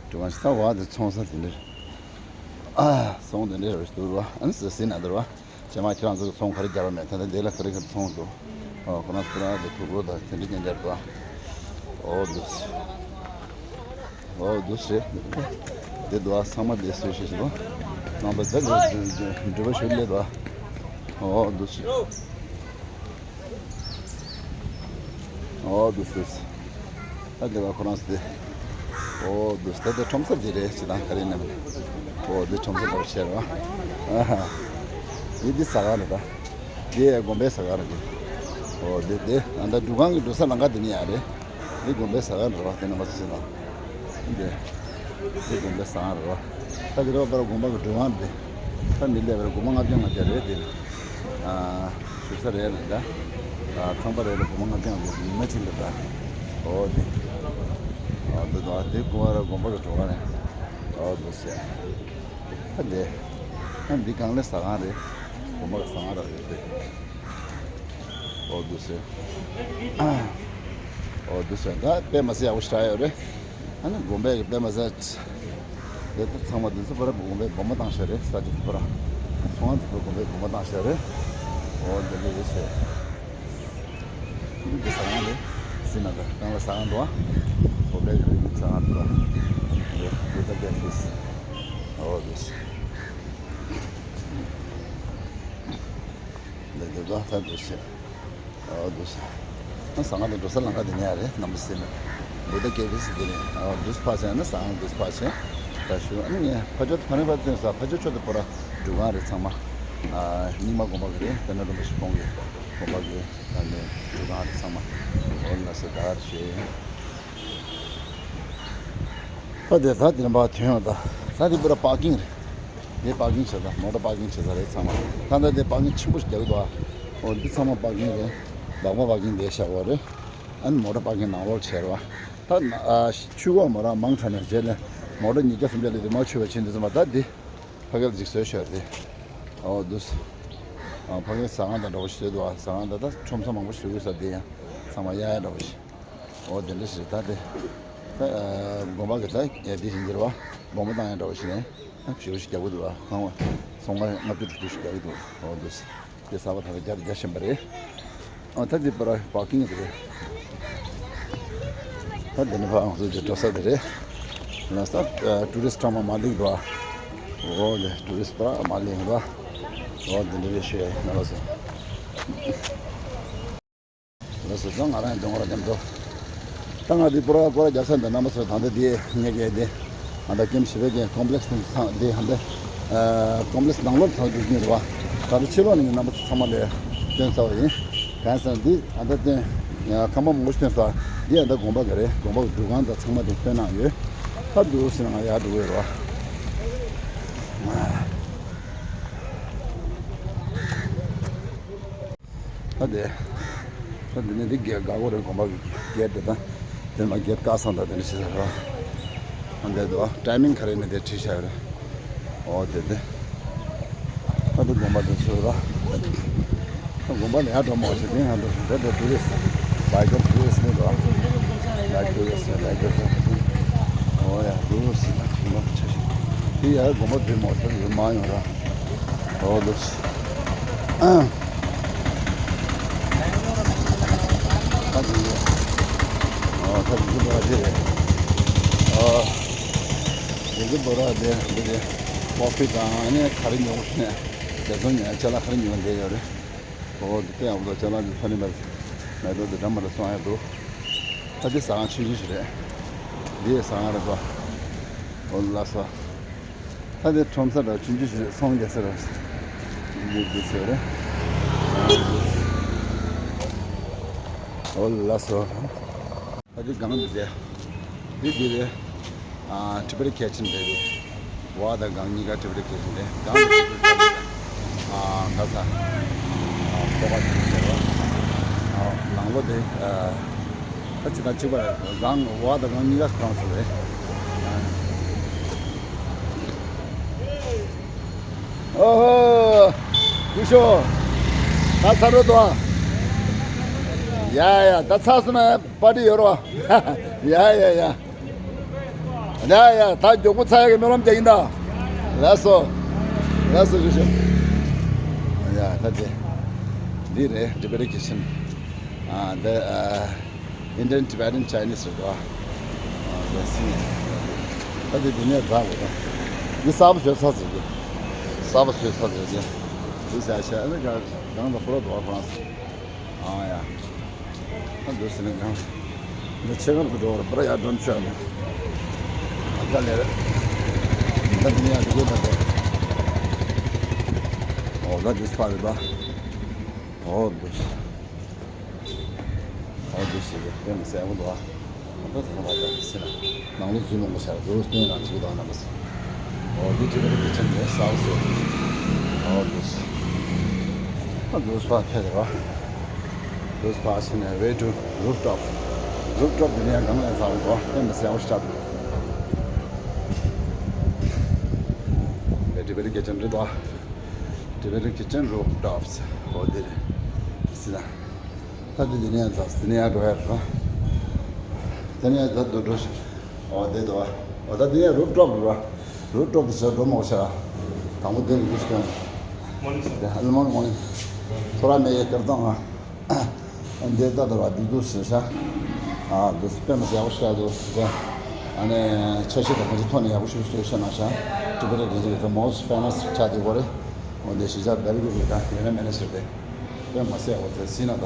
འགྲུལ་ཁང་ཞིག་ད་བ་དེ་ཚོང་ས་དེ་འདྲ་རེད། ཨ་སོང་དེ་འདྲ་རེད་འདུག་རེད་བ། ཨ་ནི་ཟེར་ཟིན་ན་འདུག་རེད་བ། རྗེས་མ་ཁྱེད་རང་ཚོ་གི་ཚོང་ག་རེ་རྒྱག་པ་མེད། ད་ལྟ་འདི་ལ་ག་རེ་ག་རེ་ཚོང་འདུག་ཨོ་ཁོ་རང་ཚོ་རང་གི་ཐུགས་ཁུར་དང་དེ་འདྲ་རྐྱང་རྐྱང་རེད་བ། ཨོ་འདུག་ཨོ་འདུག་སེ། དེ་འདུག་ཨ། ཚང་མ་དེ་སུ་ཞིག་ཞིག་འདུག་ནང་པ་དེ་འདུག་འདུག་འདུག་འདུག་པ་ཞུ་ལེ་འདུག་ཨ། ཨོ་འདུག་སེ། ཨོ་འདུག་སེ། ད་དེ་བ་ཁོ་རང་སེ། ཨོ་འདུག་སེ། ད་དེ་ཁྲོམ་ས་དེ་རེད་ཅེས་དང་ག་རེ་ནམ། ཨོ་དེ་ཁྲོམ་ས་འདྲ་བོ་ཆེ་རེད་བ། ཨ་ཧ། དེ་དེ་ཟ་ཁང་རེད་ད། དེ་དགོན་པའི་ཟ་ཁང་རེད་དེ། ཨོ་དེ་དེ་ཨ་ད་འགྲུལ་ཁང་གི་འགྲོ་ས་ལམ་ཁ་དེ་ནི་ཡ་རེད། འདི་དགོན་པའི་ཟ་ཁང་རེད་བ། དེ་ནང་མ་ཟེར་ན། འདི། འདི་དགོན་པའི་ཟ་ཁང་རེད་བ། ད་འདི་རེད་བ། པར་དགོན་པ་གི་སྒྲུབ་ཁང་རེད། ད་མི་སླེབས་པར་སྒོར་མོ་ལྔ་བརྒྱ་ལྔ་བརྒྱ་རེད་དེ། ཨ། བཞུགས་ས་རེད་ལ་ད། ཨ། ཁང་པ་རེད་ལ་སྒོར་མོ་ལྔ་བརྒྱ་ལྔ་བརྒྱ་མི་མ་ཕྱིན་འདུག་ད། ཨོ་དེ། ཨ་འདི་དང་དེ་དགོན་པ་རེད། དགོན་པ་གི་སྒྲུབ་ཁང་རེད། ཨོ་འདུག་སེ། ད་འདི། ཨ་འདི་གང་ལས་ཟ་ཁང་རེད། དགོན་པ་གི་ཟ་ཁང་རེད་དེ། ཨོ་འདུག་སེ། ཨོ་འདུག་སེ། ད་དཔེ་མ་སྲིད་ཡག་པོ་ཞིག་རག་ཡོད་རེད། ཨ་ནི་དགོན་པའི་གི་དཔེ་མ་སྲིད། དེ་ཚོ་ཚང་མ་འདི་ཚོ་པར་དགོན་པའི་སྒོ་མོ་བཏང་བཞག་རེད། ས་ཆ་ཚོ་པར། ཚོང་ཁང་ཚོ་པར་དགོན་པའི་སྒོ་མོ་བཏང་བཞག་རེད། ཨོ་འདི་འདྲ་རེད་ཟེར། འདི་འདི་ཟ་ཁང་རེད། སྲིད་ན་ད་གང་ལ་ཟ་ཁང་འདུག་ཨ། དགོན་པའི་གི་རིག་གནས་ཟ་ཁང་འདུག་ཨ། འདི་འདི་ད་ཀེ་ཧྥེ། ཨོ་འདི། འདི་འདི་ད་ད་འདི་ཟེར། ཨོ་འདུག་སེ། ཨ་ཟ་ཁང་དེ་འགྲོ་ས་ལམ་ཁ་དེ་ནས་ཡ་རེད། རྣམ་པ་སེམས་ནས་འབོད་ད་སྐད་དེ་སི་དེ་རེད། ཨོ་འདུག་སེ་ཕར་ཕྱིན་ན་ཟ་ཁང་འདུག་སེ་ཕར་ཕྱིན། ད་ཞུ། ཨ་ནི་ངས་ཕ་ཇོ་ཕ་ནས་ཕར་སྟོན་ས། ཕ་ཇོ་ཆོས་དེ་པོ་ར་འགྲུལ་ཁང་རེད་ཚང་མ། ཨ་རྙིང་མ་དགོན་པ་གི་རེད། དཔེར་ན་རིན་པོ་ཆེ་ཁོང་གི་དགོན་པ་གི་ད་ནས་འགྲུལ་ཁང་རེད་ཚང་མ། ཨོ་ལ་སེ་ད་རེད་ཞེས། ད་དེ་ད་དེ་རིམ་པ་ཐོན་ཡོང་ད། ད་དེ་པུ་ར་པར་ཀིང་རེད། དེ་པར་ཀིང་བྱེད་ས། མོ་ཊ་པར་ཀིང་བྱེད་ས་རེད་ཚང་མ། ད་ད་དེ་པར་ཀིང་ཆེན་པོ་ཞིག་རྒྱག་གི་འདུག་ཨ། འོ་འདི་ཚང་མ་པར་ཀིང་རེད། ལག་པ་པར་ཀིང་དེ་བཞག་པ་རེད། ཨ་ནི་མོ་ཊ་པར་ཀིང་ནང་ལོགས་བྱས་རེད་བ། ད་ན་ཨ་ཆུ་འགོ་མོ་རང་མང་དྲགས་ནས་རྗེས་ནས་མོ་ཊ་ཉིས་བརྒྱ་སུམ་བརྒྱ་སླེབས་དུས་མར་ཆུ་བ་ཕྱིན་དུས་ཙམ་པ། ད་འདི་ཕ་གིར་ཅིག་བཟོས་ཤག་དེ། འོ་འདུག་སེ། ཨ་ཕ་གིར་ཟ་ཁང་དང་འདྲ་བོ་ཞིག་བཟོས་འདུག་ཨ། ཟ་ཁང་ད་ད་ཁྲོམ་ས་མང་པོ་ཞིག་བཟོས་ས་དེ་ཡང་ཚང་མ་གཡར་ཡ་འདྲ་བོ་ཞིག་འོ་དེ་འདྲ་ཞིག་རེད། ད་དེ་ད་ཨ་དགོན་པ་གི་ད་ཡ་དེ་བཞིན་གྱི་རེད་བ། སྒོར་མོ་བཏང་ཡ་འདྲ་བོ་ཞིག་ནས་ཨ་ཞེ་པོ་ཞིག་རྒྱག་གི་འདུག་བ། ཁང་བ་ཚོང་ཁང་ལྔ་བཅུ་དྲུག་ཅུ་ཞིག་རྒྱག་གི་འདུག་འོ་འདུག་སེ། དེ་གསར་པ་ད་ལྟ་རྒྱག་རྒྱག་བཞིན་པ་རེད། ཨ་ད་དེ་པར་པར་ཀིང་དེ་རེད། ད་དེ་ནས་ཕར་ང་ཚོ་དེ་འགྲོ་ས་དེ་རེད། ལགས་སོ། ཨ་ཊུ་རི་སི་ཊི་ཚང་མ་མར་སླེབས་འདུག་བ། འོ་ལེ་ཊུ་རི་སི་ཊི་པར་མར་སླེབས་འདུག་བ། འོ་དེ་འདྲ་རེད་ཤག་ལགས་སོ། ལགས་སོ། ད་ང་རང་གདོང་ར་འཇམ་འགྲོ། ད་ང་འདི་པུ་ར་སྐོར་ར་རྒྱག་ས་འདི་རྣམ་པ་ཚོ། ད་ལྟ་འདི་ངས་གས་འདི་ཨ་ད་ཀེམ་བཞི་པའི་གི་ཀོམ་པི་ལེགས་སི་འདི་ཚང་འདི་ཨ་ད་ཀོམ་པི་ལེགས་སི་ནང་ལོགས་ཚང་འགྲོ་གི་རེད་བ། ད་ལྟ་ཕྱི་ལོགས་ནས་ངས་རྣམ་པ་ཚོ་ཚང་མ་ལ་སྟོན་ཚར་བ་ཡིན། གང་ཟེར་ན་འདི་ཨ་ད་སྟོན་ཁང་པ་མང་པོ་ཞིག་སྟོན་ཚར། འདི་ཨ་ད་དགོན་པ་གི་རེད། དགོན་པ་གི་འགྲུལ་ཁང་དང་ཚང་མ་དེ་སྟོན་གནང་ཡོད། ད་འདུག་ཟེར་ན་ང་ཡར་འགྲོ་གི་རེད་བ། ད་དེ། ད་དེ་ནས་འདི་རྒྱ་གར་སྐོར་རེ་དགོན་པ་གི་གེ་ཊི་དེ་དང་། དེ་མ་གེ་ཊི་ཀ་སང་དང་དེ་འདྲ་བྱེད་ས་རེད། ཨ་འདི་འདུག་ཊའི་མིང་ག་རེ་ནས་དེ་བྲིས་བཞག་ཡོད་རེད། ཨོ་དེ་དེ། ད་དེ་དགོན་པ་དེ་ཚོ་རེད། ད་དགོན་པ་ལ་ཡར་འགྲོ་མ་ཤེས་དེ་ང་འགྲོ་ཤེས། དེ་དེ་ཊུ་རི་སི་ཊི། བྷའི་ཀར་ཊུ་རི་སི་ཊི་ནི་འདུག་ཨ། བྷའི་ཀར་ཊུ་རི་སི་ཊི། བྷའི་ཀར་ཊུ་རི་སི་ཊི། ཨོ་ཡ་ཊུ་རི་སི་ཊི་ན་དེ་མ་ཆ་ཤེས། དེ་ཡར་དགོན་པ་དེ་མ་ཤེས་ཡོད་མ་ཡོང་ར། ཨོ་འདུག་སེ། ཨ། ད་དེ་ཡོད། ཨ་ད་དེ་གི་པར་དེ་རེད། ཨ། དེ་གི་པར་དེ་འདི་རེད། ཀོ་ཕི་དང་ཨ་ནི་ག་རེ་ཉོ་དགོས་ནས། རྒྱ་སོང་ཉལ་ཅ་ལག་ཁ་རི་ཉོ་འདི་ཡོད་རེད། ཨོ་དེ་ཡག་པོ་འདུག་ཅ་ལག་འདི་ཕ་ནི་མེད་མེད་དོ་འདི་འདྲ་མ་རེད་སོང་ཡག་འདུག་ད་འདི་ཟ་ཁང་ཆུང་ཆུང་ཞིག་རེད། འདི་ཟ་ཁང་རེད་པ། ཨོ་ལགས་སོ། ད་འདི་ཁྲོམ་ས་འདྲ་ཆུང་ཆུང་ཞིག་རེད་སོང་རྒྱ་ས་རེད། འདི་འདི་ཟེར་རེད། ཨོ་ལགས་སོ། ད་འདི་སྒང་འདི་རེད། འདི་འདི་རེད། ཨ་Tibet Kitchen རེད། བ་དང་སྒང་གཉིས་ཀ་Tibet Kitchen རེད། སྒང་འདི་Tibet ཨ་ག་ས། ཨ་ཁོ་ག་ཅིག་ཟེར་བ། ཨ་ནང་ལོགས་དེ་ཨ་ད་ཅི་ད་ཅི་བ་སྒང་བ་དང་སྒང་གཉིས་ཀ་ཁོ་རང་ཚོ་རེད། ཨོ་ཧོ། སྐུ་ཞབས། ད་ཚར་རོ་དོ། ཡ་ཡ་ད་ཚར་སོང་ན་པར་ཊི་ཡོད་རོ། ཡ་ཡ་ཡ། ཡ་ཡ་ད་མགྱོགས་པོ་ཚར་ཡག་གི་སྨོན་ལམ་རྒྱག་ཡིན་ད། ལགས་སོ། ལགས་སོ་སྐུ་ཞབས། ཡ་ད་དེ། འདི་རེད་Tibet Kitchen། ཨ་འདི་ཨ། Indian Tibetan Chinese རེད་དོ། ཨ་འདི་སི་ནས། ད་དེ་འདི་ནས་འཛག་དགོས་དོ། འདི་གསར་པ་བཟོས་ཚར་ཟེར་གི། གསར་པ་བཟོས་ཚར་ཟེར་གི། འདི་བྱ་བྱ་ཨ་ནི་ག་གང་ལ་ཕོ་ལོ་དོ་ཁོ་རང་། ཨ་ཡ། ཨ་འདུག་ཟེར་ན་གང་། འདི་ཆེ་ཁབ་ཏུ་འགྲོ་བར་པར་ཡར་འགྲོ་ཆོག་ནས། ཨ་ཀ་ལེར། ད་འདི་ནས་ཡར་འགྲོ་དགོས་ད་དེ། ཨོ་ད་འདི་སྤ་རེད་པ། ཨོ་འདུག་ཨོ་འདུག་ཟེར་གི་དཔེ་མི་སྲིད་ཨ་ཁུ་འདུག་ཨ། ད་དེ་ནས་མ་ད་ཟེར་ན། ནང་ལོ་རྫུན་མང་པོ་ཤར་རྫུན་སྟོན་ན་ཅིག་དང་ན་མ་ཟེར། ཨོ་འདི་ཅི་བེ་རི་ཀི་ཆེན་ནས་ཟ་བ་ཟེར། ཨོ་འདུག་ཟེར། ཨ་འདུག་ཟེར་ཕ་ཕེ་རེད་བ། འདུག་ཟེར་ཕ་ཕྱི་ནས་way to rooftop། Rooftop འདི་ནས་སྒང་ལ་ཟ་བ་འདུག་ཨ། དཔེ་མི་སྲིད་ཨ་ཁུ་ཤར་འདུག་དེ་ཅི་བེ་རི་ཀི་ཆེན་རེད་བ། དེ་བེ་རི་ཀི་ཆེན་རུབ་ཊོབ་ཨོ་དེ་རེད། ཟེར་ན། ད་དེ་དེ་ནས་ཡང་ཚ་དེ་ནས་ཡང་འགྲོ་ཡ་རེད། དེ་ནས་ཡང་ད་འགྲོ་འགྲོ་ཞིག་ཨོ་དེ་དོ། ཨོ་ད་དེ་ནས་རུབ་ཊོབ་རེད་བ། རུབ་ཊོབ་དེ་ཟེར་འགྲོ་མོ་ཤ། དང་པོ་དེ་རུ་སྐྱོང་། མོ་ནི་ཟེར། དེ་ཨ་ལ་མོ་ནི་མོ་ནི། ཐོ་ར་མེ་ཡེ་ཀར་ཏང་ཨ། འདི་ལྟ་ལྟ་བ་འདི་འདུག་ཟེར་ཤག་ཨ་འདུག་དཔེ་མི་སྲིད་ཡག་པོ་ཞིག་འདུག་དེ་ཨ་ནི་འཆར་གཞི་དང་གང་ཅི་ཐོག་ནས་ཡག་པོ་ཞིག་བཟོས་ཤག་ན་ཤག་ཊི་བེ་ཊན་རིལ་ལིབ་ཀྱི་most famous ཆགས་བསྡད་ཡོད་རེད། འོ་དེ་གཞིས་ཆགས་བེལ་ཀུ་པེ་དང་ཡོད་ན་མེད་ན་ཟེར་ཏེ། དཔེ་མི་སྲིད་ཡག་པོ་དེ་སྲིད་ན་ད།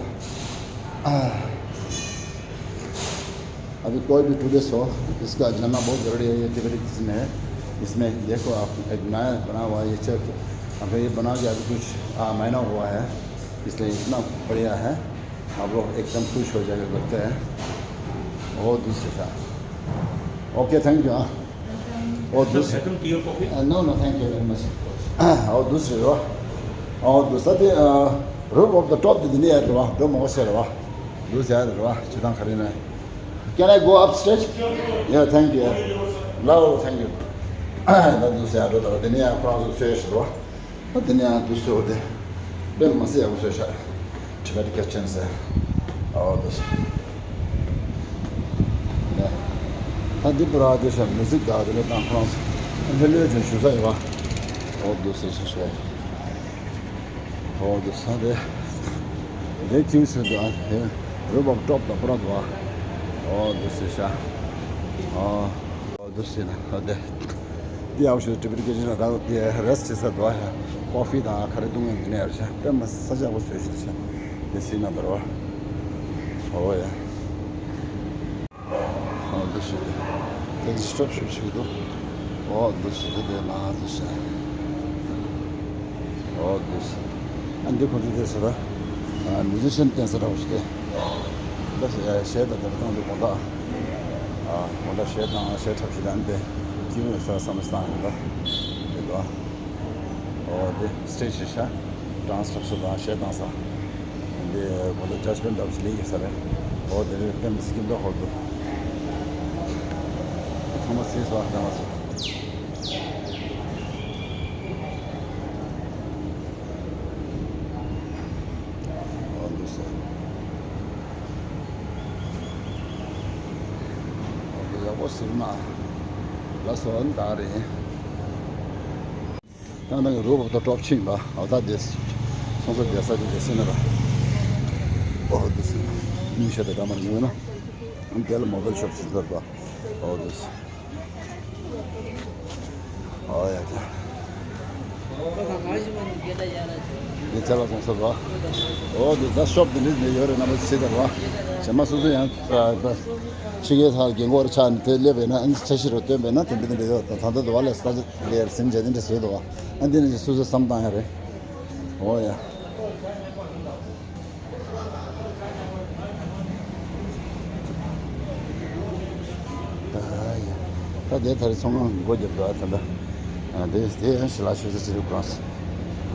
अभी कोई भी today so इसका जानना बहुत ज़रूरी है। ये तिब्बती किचन है, इसमें देखो आप, एक नया बना हुआ है ये चर्च। अगर ये बना के अभी कुछ आ, महीना हुआ है, इसलिए इतना बढ़िया है, आप लोग एकदम खुश हो जाएगा, लगता है। बहुत दूसरे था। Okay, thank you. हाँ। और दूसरे। Welcome to your coffee. Uh, no, no, thank you very much. और दूसरे हो। और दूसरा दे, रूफ ऑफ द टॉप दे दिने यार रवा, दो मगो से रवा। दूसरे यार रवा, चुदान खरीना। Can I go upstairs? Yeah, thank you. Love, thank you. ད་འདུག་ཟེར་ཡ་འགྲོ་དང་དེ་ནས་ཡང་ཁོ་རང་ཚོ་ཚོས་ཤི་རོ། ད་དེ་ནས་ཡང་འདུག་ཟེར་བ་དེ། དཔེ་མི་སྲིད་ཡག་པོ་བཟོས་ཤག Tibet Kitchen ཟེར། ཨོ་འདུག་ཟེར། ད་འདི་པུ་ར་དེ་ཤ་མི་གཟིགས་ད་དེ་ནས་ད་ཁོ་རང་ཚོ་ལྷོད་ལྷོད་ཅིག་ཞུ་ས་ཡོད་པ། ཨོ་འདུག་ཟེར་ཞེས་ཞུ་ཡ། ཨོ་འདུག་ས་དེ། དེ་ཅིང་ཟེར་དུ་ཨ་དེ། རུབ་ཊོབ་དང་པུ་ར་དུ་ཨ། ཨོ་འདུག་ཟེར་ཤག་ཨོ། ཨོ་འདུག་ཟེར་ན་ཨ་དེ། དེ་ཡག་ཤོས་ཊི་བེ་ཊན་ཀི་ཆེན་ལ་ད་དེ་རེ་སི་ཊི་བྱེད་ས་དུ་ཨ་ཤག་ཀོ་ཕི་དང་ཁ་རི་བཏུང་ཡང་དེ་ནས་ཡར་ཤག་དཔེ་མི་སྲིད་ཡག་པོ་བཟོས་ཤག་དེ་ཤག་དེ་སྲིད་ན་འདོར་བ། ཨོ་ཡ། ཨོ་འདུག་ཟེར་ཏེ། དེ་ཌི་སི་ཊརབ་ཞིག་ཞིག་འདུག་ཨོ་འདུག་ཟེར་ཏེ་དེ་ལ་འདུག་ཟེར། ཨོ་འདུག་ཟེར། ཨ་འདི་ཁོ་ཚོ་དེ་ཟེར་ད། ཨ་མིའུ་ཟི་ཤན་ཏེན་སི་འདྲ་བོ་ཞིག་སྟེ། འདི་གཞས་དང་དེ་འདྲ་བཏང་འདུག་དགོང་དག་ཨ་དགོང་དག་གཞས་དང་གཞས་འཁྲབ་ཞིག་དང་འདི་ཀི་མོ་ས་བསམ་བློ་བཏང་ཡོད་ད། དེ་འདུག་ཨོ་དེ་སི་ཊེ་ཇི་ཞིག་ཤག་ཌན་སི་འཁྲབ་ས་དང་གཞས་བཏང་ས། འདི་གོ་ལ་ཇ་ཇི་མེན་ཊི་འདྲ་བོ་ཞིག་ལེན་གྱི་ས་རེད། འོ་དེ་རེད། དཔེ་མི་སྲིད་སྐྱིད་མདོག་ཧོར་འདུག་ཚང་མ་སྲིད་སོ་ཨ་ལྡང་བ་སོ། འོ་འདུག་སོ། འོ་འདི་ཡག་པོ་ཟེར་མ། ལ་སོ་ཨ་ནི་ད་རེད། ཡང་ན་རུབ་ཊོབ་ཆེན་པ་ཨོ་ད་དེ་སོང་ས་དེ་ས་དེ་དེ་སེ་ན་ར། ཨོ་དེ་སེ་ན་མིང་ཤ་དེ་ད་མར་ཉོས་ན་དེ་ལ་མོ་བེལ་ཤོབ་ཞིག་འདུག་པ། ཨོ་དེ་སེ་ཨོ་ཡ་ད། འདི་ཚལ་ལ་སོང་ས་རོ། འོ་འདི་ད་ཤོབ་འདི་འདྲ་ནས་ཡོད་རེད། རྣམ་པ་ཚོ་ཤེས་དང་རོ། བྱེ་མ་སོ་སོ་ཡང་ཕྱི་རྒྱལ་ཚ་རྒན་གོག་རེ་ཆགས་ནས་དེ་སླེབས་པས་ན། ཨ་ནི་འཆར་གཞི་རུ་བཏོན་པས་ན་དེ་འདྲ་དེ་འདྲ་ཡོད། ད་ད་ལྟ་དུ་བ་ལས་ས་ཆ་ལས་ཟིན་བྱས་དེ་འདྲ་བཟོས་འདུག་བ། ཨ་འདི་ནས་སོ་སོ་བསམ་བཏང་ཡ་རེད། འོ་ཡ། ད་དེ་ད་རེས་ཚོང་ཁང་སྒོ་བརྒྱབ་འདུག་ད་ལྟ། ཨ་དེ་དེ་ཡང་ཞི་ལ་ཆོས་ས་ཅི་རིགས་པོ་རང་སོ།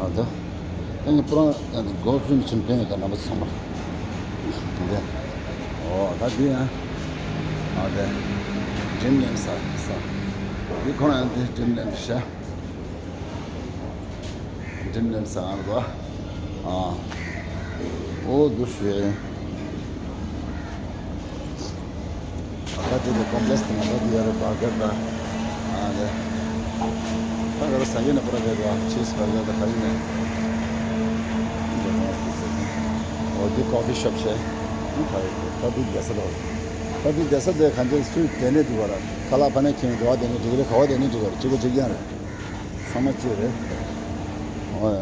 ཨ་ད་ད་ངས་པུ་རང་ཨ་དེ་སྒོ་བཙུན་ཆུན་སྟོན་ཡོད། ད་རྣམ་པ་ཚང་མ་དེ། འོ་ད་དེ་ཡང་ཨ་དེ་ཌིམ་ལེན་ས་ས་དེ་ཁོ་རང་ཡང་དེ་ཌིམ་ལེན་ཤ། འགྲིམ་ལེན་ས་ཨང་གོ། ཨ། འོ་འདུག་ཞེས། ཨ་ད་དེ་དེ་ཀོམ་པ་ལེགས་དེ་ང་ད་དེ་ཡ་རེ་བར་གར་ད། ཨ་ལེ། ད་ག་རེ་ཟ་གི་ན་པུ་ར་ག་རེ་ཆིས་བར་གར་ད་ག་ཡིན་ནས། འོ་འདི་ཀོ་ཕི་ཤོབ་ཤེ། ད་དེ་བསྡད་ས་དོ། ད་དེ་བསྡད་ས་དེ་གང་ཅི་སུས་དེ་ནས་འདུག་ག་ར། ཁ་ལག་ཕ་ནས་ཁྱེར་འདུག་བ། དེ་ནས་འགྲིག་རེད། ག་བ་དེ་ནས་འགྲིག་ག་རེད། གཅིག་པ་གཅིག་རྐྱང་རེད། ཚང་མ་གཅིག་རེད། འོ་ཡ།